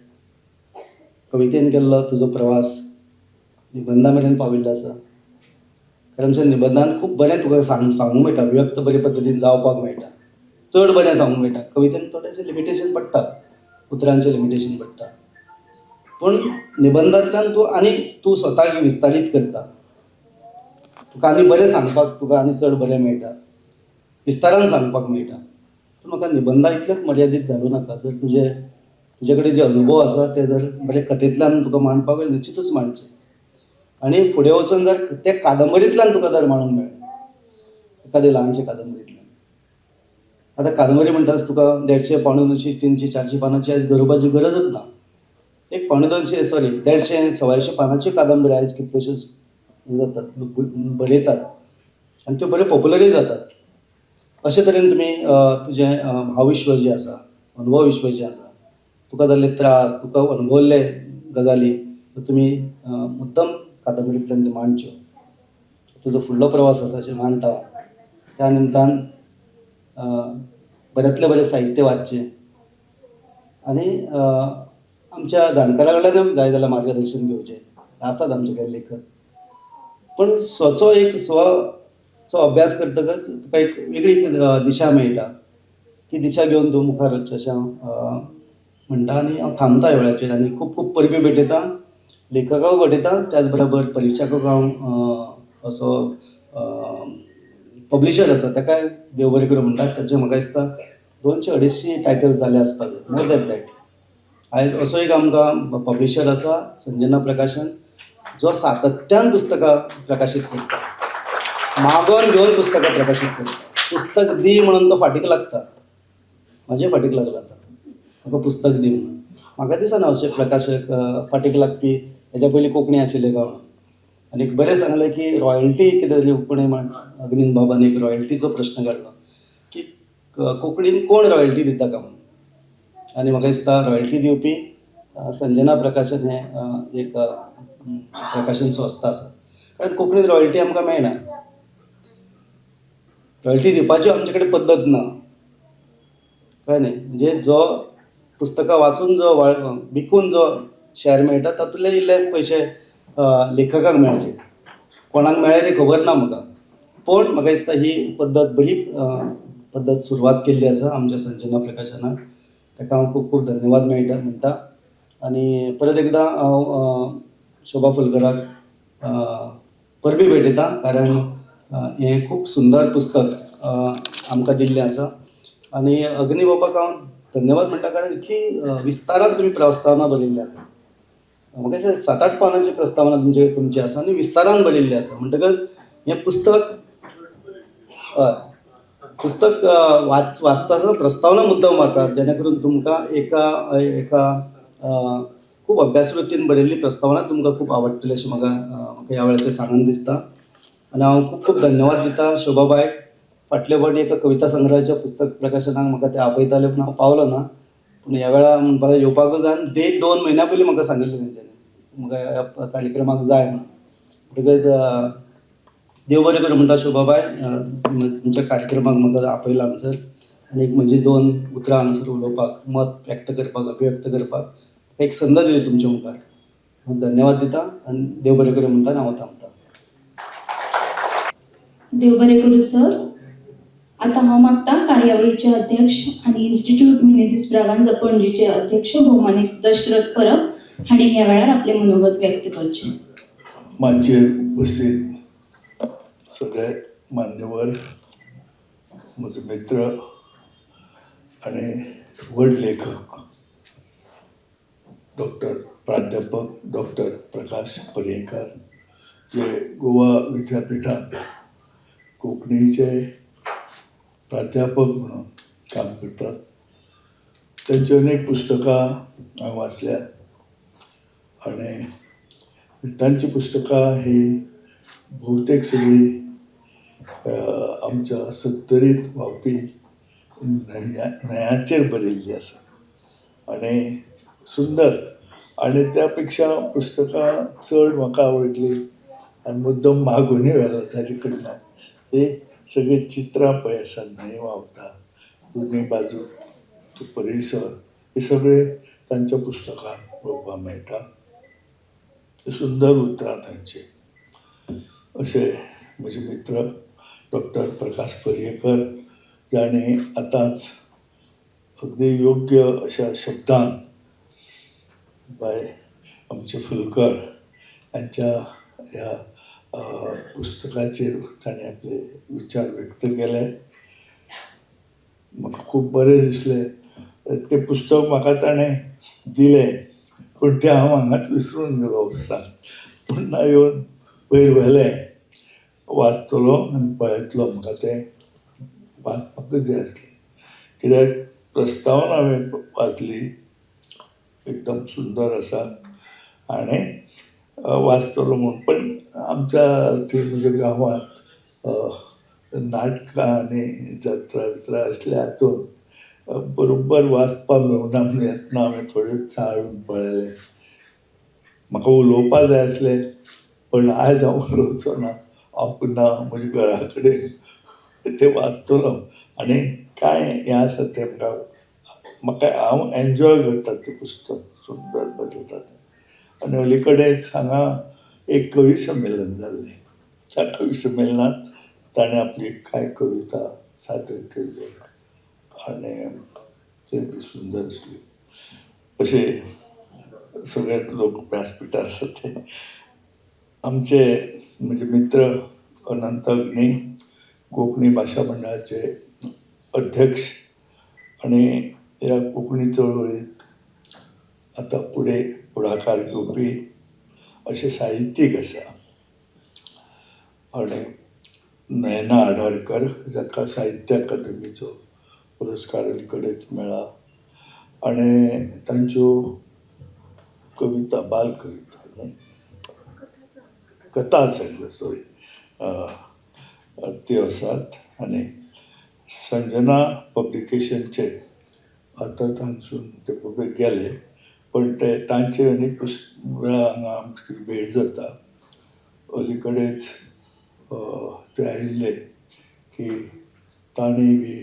कवितेन केल्लो तुजो प्रवास निबंदा मेरेन पाविल्लो आसा. कारण आमच्या निबंदान खूब बरें तुका सांगूंक मेळटा, व्यक्त बरे पद्दतीन जावपाक मेळटा, चड बरें सांगूंक मेळटा. कवितेन थोडेशें लिमिटेशन पडटा, उतरांचें लिमिटेशन पडटा. पूण निबंदांतल्यान तूं आनी तूं स्वताक विस्तारीत करता, तुका आनी बरें सांगपाक तुका आनी चड बरें मेळटा, विस्तारान सांगपाक मेळटा. पूण म्हाका निबंदा इतलेंच मर्यादीत घालूं नाका. जर तुजे कडेन जे अनुभव आसा ते जर बरे कथेंतल्यान तुका मांडपाक जाय, निश्चितूच मांडचे. आनी फुडें वचून जर ते कादंबरींतल्यान तुका जर मांडूंक मेळ्ळें, एखादी ल्हानशे कादंबरींतल्यान. आतां कादंबरी म्हणटाच तुका 150 175 300 400 पानांची आयज बरोवपाची गरजच ना. एक 175 सॉरी 150 125 पानांची कादंबरी आयज कितल्योश्योच जातात, बरयतात आनी त्यो बऱ्यो पॉप्युलरूय जातात. अशे तरेन तुमी तुजें भावविश्व जें आसा, अनुभव विश्व जें आसा, तुका जाल्ले त्रास, तुका अनुभवल्ले गजाली तुमी मुद्दम कादंबरींतल्यान त्यो मांडच्यो. तुजो फुडलो प्रवास आसा अशें मानता. त्या निमतान बऱ्यांतलें बरें साहित्य वाचचें आनी आमच्या जाणकारा कडल्यान जाय जाल्यार मार्गदर्शन घेवचें. आसात आमचे कडेन लेखक. पूण स्वचो एक स्वचो अभ्यास करतकच तुका एक वेगळी दिशा मेळटा, ती दिशा घेवन तूं मुखार वचचें अशें हांव म्हणटा. आनी हांव थांबता ह्या वेळाचेर आनी खूब खूब परबीं भेटयतां, लेखकाक भेटयतां, त्याच बरोबर परिक्षकाक हांव असो पब्लिशर आसा ताकाय देव बरें करूं म्हणटा. ताचें म्हाका दिसता 200-250 टायटल्स जाले आसपाक जाय, मोर दॅन that. आयज असो एक आमकां पब्लिशर आसा, संजना प्रकाशन, जो सातत्यान पुस्तकां प्रकाशीत करता, मागोन घेवन पुस्तकां प्रकाशीत करता. पुस्तक दी म्हणून तो फाटीक लागता, म्हाजे फाटीक लागला आतां, म्हाका पुस्तक दी म्हणून. म्हाका दिसना अशें प्रकाशक फाटीक लागपी हेज्या पयलीं कोंकणी आशिल्ले काय म्हणून. आनी एक बरें सांगलें की रॉयल्टी कितें तरी कोणें अग्नीन बाबान एक रॉयल्टीचो प्रश्न काडलो की कोंकणीन कोण रॉयल्टी दिता काय म्हणून. आनी म्हाका दिसता रॉयल्टी दिवपी संजना प्रकाशन हें एक प्रकाशन संस्था आसा. कारण कोंकणीन रॉयल्टी आमकां मेळना, रॉयल्टी दिवपाची आमचे कडेन पद्दत ना, कळ्ळें न्ही. म्हणजे जो पुस्तकां वाचून जो विकून जो शॅर मेळटा तातूंतले इल्ले पयशे लेखकाक मेळचे, कोणाक मेळ्ळे ते खबर ना म्हाका. पूण म्हाका दिसता ही पद्दत बरी पद्दत सुरवात केल्ली आसा आमच्या संजना प्रकाशनान. ताका हांव खूब खूब धन्यवाद मेळटा म्हणटा. आनी परत एकदां हांव शोभा फुलकराक परबीं भेटयता, कारण हें खूब सुंदर पुस्तक आमकां दिल्लें आसा. आनी अग्नी बाबाक हांव धन्यवाद म्हणटा, कारण इतली विस्तारान तुमी प्रस्तावना बरयल्ली आसा. म्हाका दिसता 7-8 पानांची प्रस्तावना तुमची आसा आनी विस्तारान बरयल्ली आसा. म्हणटकच हें पुस्तक हय पुस्तक वाचता आसतना प्रस्तावना मुद्दम वाचात, जेणे करून तुमकां एका एका खूब अभ्यासवृत्तीन बरयल्ली प्रस्तावना तुमकां खूब आवडटली अशें म्हाका म्हाका ह्या वेळाचेर सांगन दिसता. आनी हांव खूब खूब धन्यवाद दिता शोभाबायक. फाटले फावटी एका कविता संग्रहाच्या पुस्तक प्रकाशनाक म्हाका ते आपयताले, पूण हांव पावलो ना. पूण ह्या वेळार म्हणपाक येवपाकूच जाय आनी 1.5-2 म्हयन्या पयलीं म्हाका सांगिल्लें तेंच्यांनी म्हाका ह्या कार्यक्रमाक जाय म्हणून. म्हणटकच देव बरें करूं म्हणटा शोभाबाय, तुमच्या कार्यक्रमाक म्हाका आपयला हांगसर आनी एक म्हजी 2 उतरां हांगसर उलोवपाक, मत व्यक्त करपाक, अभिव्यक्त करपाक एक संद दिली तुमच्या मुखार. हांव धन्यवाद दिता आनी देव बरें करूं म्हणटा आनी हांव थांबता. देव बरें करूं सर. आतां हांव मागता कार्यावळीचे अध्यक्ष आनी इन्स्टिट्यूट मिनेझीस ब्रागांझा पणजीचे अध्यक्ष भोवमानेस्त दशरथ परब हांणी ह्या वेळार आपलें मनोगत व्यक्त करचें. माचयेर उपस्थित सगळे मान्यवर, म्हजो मित्र आनी व्हड लेखक डॉक्टर प्राध्यापक डॉक्टर प्रकाश पर्येंकार, जे गोवा विद्यापिठांत कोंकणीचे प्राध्यापक म्हणून काम करतात. तांची अनेक पुस्तकां हांवें वाचल्यात आनी तांची पुस्तकां ही भोवतेक सगळीं आमच्या सत्तरींत व्हांवपी न्हंयांचेर बरयल्ली आसा आनी सुंदर. आनी त्या पेक्षा पुस्तकां चड म्हाका आवडली आनी मुद्दम मागूनय व्हेलो ताजे कडल्यान. ते सगळीं चित्रां पळय आसा, न्हंय व्हांवता, दोनूय बाजू तो परिसर, हे सगळे तांच्या पुस्तकांत पळोवपाक मेळटा. सुंदर उतरां तांची. अशे म्हजे मित्र डॉक्टर प्रकाश पर्येकर, जाणें आतांच अगदी योग्य अशा शब्दान बाय आमचे फुलकर हांच्या ह्या पुस्तकाचेर ताणें आपले विचार व्यक्त केले. म्हाका खूब बरें दिसलें. तें पुस्तक म्हाका ताणें दिलें, पूण तें हांव हांगाच विसरून गेलो ऑफिसांत. पुन्हा येवन पयर व्हेलें, वाचतलो आनी पळयतलो. म्हाका तें वाचपाकच जाय आसलें, कित्याक प्रस्तावना हांवें वाचली, एकदम सुंदर आसा आनी वाचतलो म्हूण. पण आमच्या थंय म्हज्या गांवांत नाटकां आनी जात्रा बित्रा आसल्या हातूंत बरोबर वाचपाक मेळना म्हूण येतना हांवें थोडें चाळून पळयलें. म्हाका उलोवपाक जाय आसलें, पण आयज हांव उलोवचो ना. हांव पुन्हा म्हज्या घरा कडेन तें वाचतलो आनी कांय हें आसा तें म्हाका हांव एन्जॉय करता तें पुस्तक, सुंदर बरयता तें. आनी अली कडेच हांगा एक कवी संमेलन जाल्लें. त्या कवी संमेलनांत ताणें आपली कांय कविता सादर केल्ल्यो आनी ते बी सुंदर आसली. अशे सगळे लोक व्यासपिठार आसा ते आमचे म्हजे मित्र अनंत अग्नी, कोंकणी भाशा मंडळाचे अध्यक्ष आनी ह्या कोंकणी चळवळींत आतां फुडें फुडाकार घेवपी अशे साहित्यीक आसा. आनी नयना आडारकर, जाका साहित्य अकादमीचो पुरस्कार अलीकडेच मेळ्ळा आनी तांच्यो कविता, बाल कविता न्हय, कथा संग्रह, सॉरी, त्यो आसात. आनी संजना पब्लिकेशनचे आतां तांसून ते पब्लिक गेले, पण ते तांचे आनी वेळा हांगा आमची भेट जाता. अलीकडेच ते आयिल्ले की तांणी बी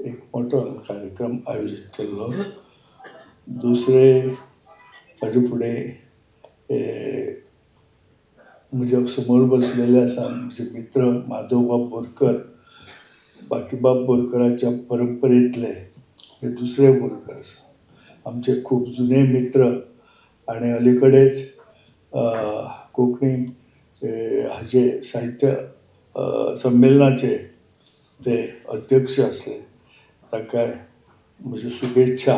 एक मोठो कार्यक्रम आयोजीत केल्लो. दुसरे ताजे फुडें म्हज्या समोर बसलेले आसा म्हजे मित्र माधवबाब बोरकर, बाकीबाब बोरकराच्या परंपरेंतले हे दुसरे बोरकर आसा, आमचे खूब जुने मित्र आनी अलीकडेच कोंकणी हाजे साहित्य संमेलनाचे ते अध्यक्ष आसले. तांकां म्हज्यो शुभेच्छा.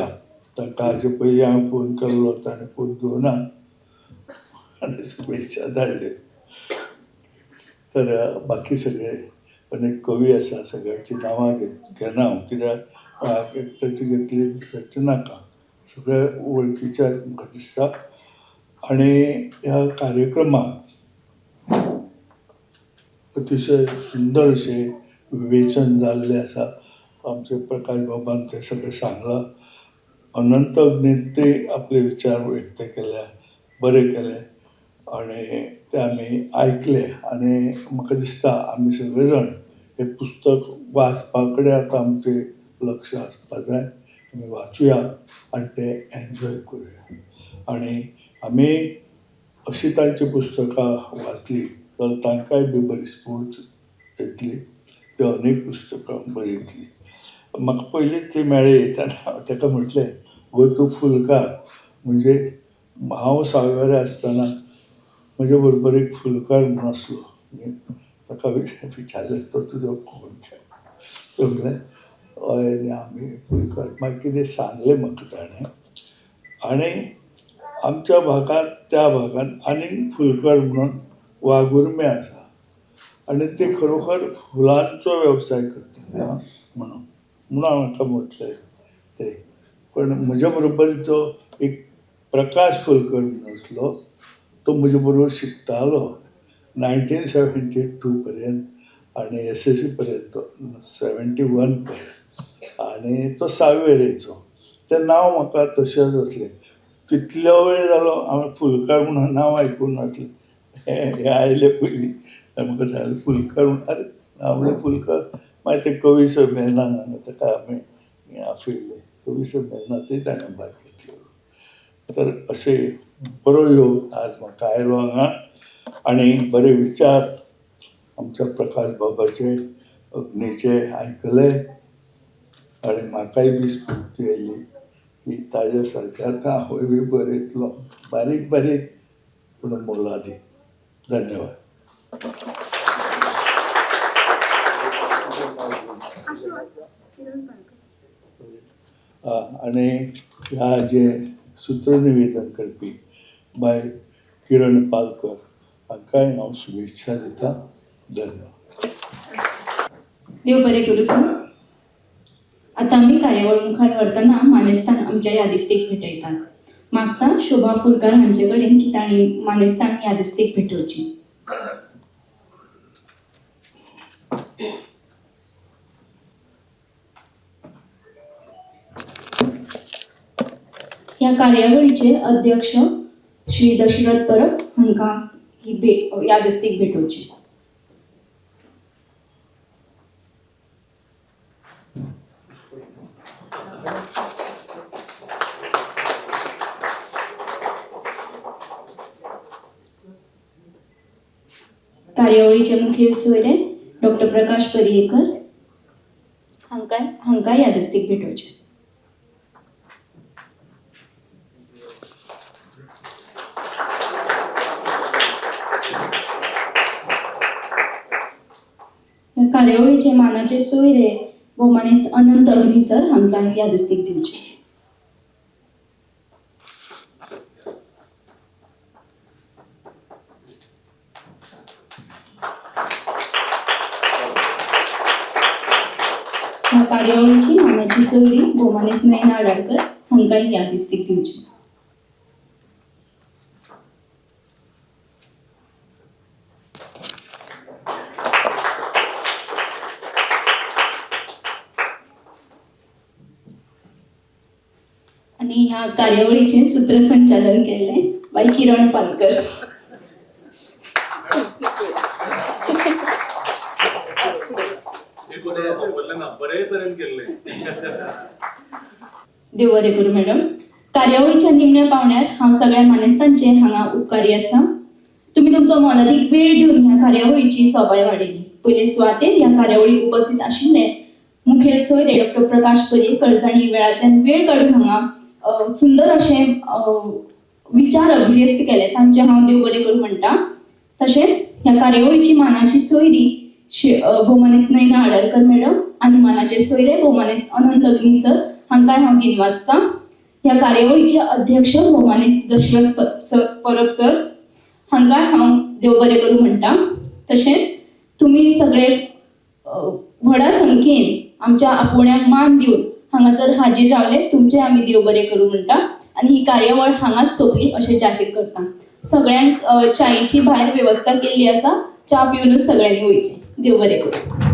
तांकां हाजे पयलीं हांवें फोन केल्लो, ताणें फोन घेवना आनी शुभेच्छा धाडल्यो. तर बाकी सगळे अनेक कवी आसा, सगळ्यांची नांवां घेना हांव, कित्याक एकट्याची घेतली दुसऱ्याची नाका, सगळे वळखीचे म्हाका दिसता. आनी ह्या कार्यक्रमाक अतिशय सुंदर अशें विवेचन जाल्लें आसा. आमचे प्रकाश बाबान तें सगळें सांगलां. अनंत अग्नीन आपले विचार व्यक्त केल्या, बरें केलें आनी ते आमी आयकले. आनी म्हाका दिसता आमी सगळे जाण हें पुस्तक वाचपा कडेन आतां आमचें लक्ष आसपा जाय. आमी वाचुया आनी तें एन्जॉय करुया. आनी आमी अशीं तांचीं पुस्तकां वाचलीं जाल्यार तांकांय बी बरी स्फूर्त येतली, त्यो अनेक पुस्तकां बरयतली. म्हाका पयलींच ती मेळ्ळी तेन्ना हांव ताका म्हटलें, गो तूं फुलकार. म्हणजे हांव सावयवेरें आसतना म्हजे बरोबर एक फुलकार म्हणून आसलो, ताका विचारलें तो तुजो कोण काय, तो म्हणलें हय आमी फुलकार. मागीर कितें सांगलें म्हाका ताणें. आनी आमच्या भागांत त्या भागांत आनीक फुलकर म्हणून वाघुर्मे आसा आनी ते खरोखर फुलांचो वेवसाय करताले म्हणून म्हणून हांवें ताका म्हटलें ते. पण म्हज्या बरोबरचो एक प्रकाश फुलकर म्हणून आसलो, तो म्हजे बरोबर शिकतालो 1972 पर्यंत आनी SSC पर्यंत, 71 पर्यंत. आनी तो सावयवेरेंचो. तें नांव म्हाका तशेंच आसलें. कितलो वेळ जालो हांवें फुलकार म्हणून नांव आयकूंक नासलें. हें आयलें पयलीं म्हाका सांगलें फुलकर म्हणून. अरे हांव म्हणलें फुलकर. मागीर ते कवी संमेलनाक ताका आमी आपयल्लें, कवी संमेलनांतूय ताणें भाग घेतलो. तर अशें बरो योग आज म्हाका आयलो हांगा आनी बरे विचार आमच्या प्रकाश बाबाचे अग्नीचे आयकले आनी म्हाकाय बी स्फूर्ती आयली की ताज्या सारकें आतां हांवूय बी बरयतलो, बारीक बारीक पूण मोलादीक. धन्यवाद. आनी ह्या जे सूत्रनिवेदन करपी बाय किरण पालकर हांकांय हांव शुभेच्छा दिता. धन्यवाद. देव बरें करूं सर. आतां आमी कार्यावळ मुखार व्हरतना मानेस्तान आमच्या यादिस्तीक भेटयतात. मागता शोभा फुलकार हांचे कडेन की तांणी मानेस्तान यादिस्तीक भेटोवची. ह्या कार्यावळीचे अध्यक्ष श्री दशरथ परब हांकां ही यादिस्तीक भेटोवची. कार्यावळीचे मुखेल सोयरे डॉक्टर प्रकाश पर्येकर हांकां यादस्तीक भेटोवचें. कार्यावळीचे मानाचे सोयरे भोवमानेस्त अनंत अग्नी सर हांकां यादस्तीक दिवचें. ह्या कार्यावळीची मानाची सोयरी भोवमानेस्त नयना आडारकर हांकां यादस्तीक दिवची. आनी ह्या कार्यावळीचें सूत्रसंचालन केल्लें बाय किरण पालकर. देव बरें करूं मॅडम. कार्यावळीच्या निमण्या पावण्यार हांव सगळ्या मानेस्तांचे हांगा उपकारी आसा. तुमी तुमचो तुमचो मोलादीक वेळ दिवन ह्या कार्यावळीची सोबाय वाडयली. पयले सुवातेर ह्या कार्यावळीक उपस्थित आशिल्ले मुखेल सोयरे डॉक्टर प्रकाश पर्येकर जांणी वेळांतल्यान वेळ काडून हांगा सुंदर अशें विचार अभिव्यक्त केले, तांचे हांव देव बरें करूं म्हणटा. तशेंच ह्या कार्यावळीची मानाची सोयरी भोवमानेस्त नयना आडरकर मॅडम आनी मानाचे सोयरे भोवमानेस्त अनंत अग्नी सर हांकांय हांव दिनवासता. ह्या कार्यावळीचे अध्यक्ष भोवमानेस्त दशरथ परब सर हांकांय हांव देव बरें करूं म्हणटा. तशेंच तुमी सगळे व्हडा संख्येन आमच्या आपोवण्याक मान दिवन हांगासर हाजीर रावले, तुमचें आमी देव बरें करूं म्हणटा आनी ही कार्यावळ हांगाच सोंपली अशें जाहीर करता. सगळ्यांक च्यायेची भायर वेवस्था केल्ली आसा, च्या पिवनूच सगळ्यांनी वयचें. देव बरें करूं.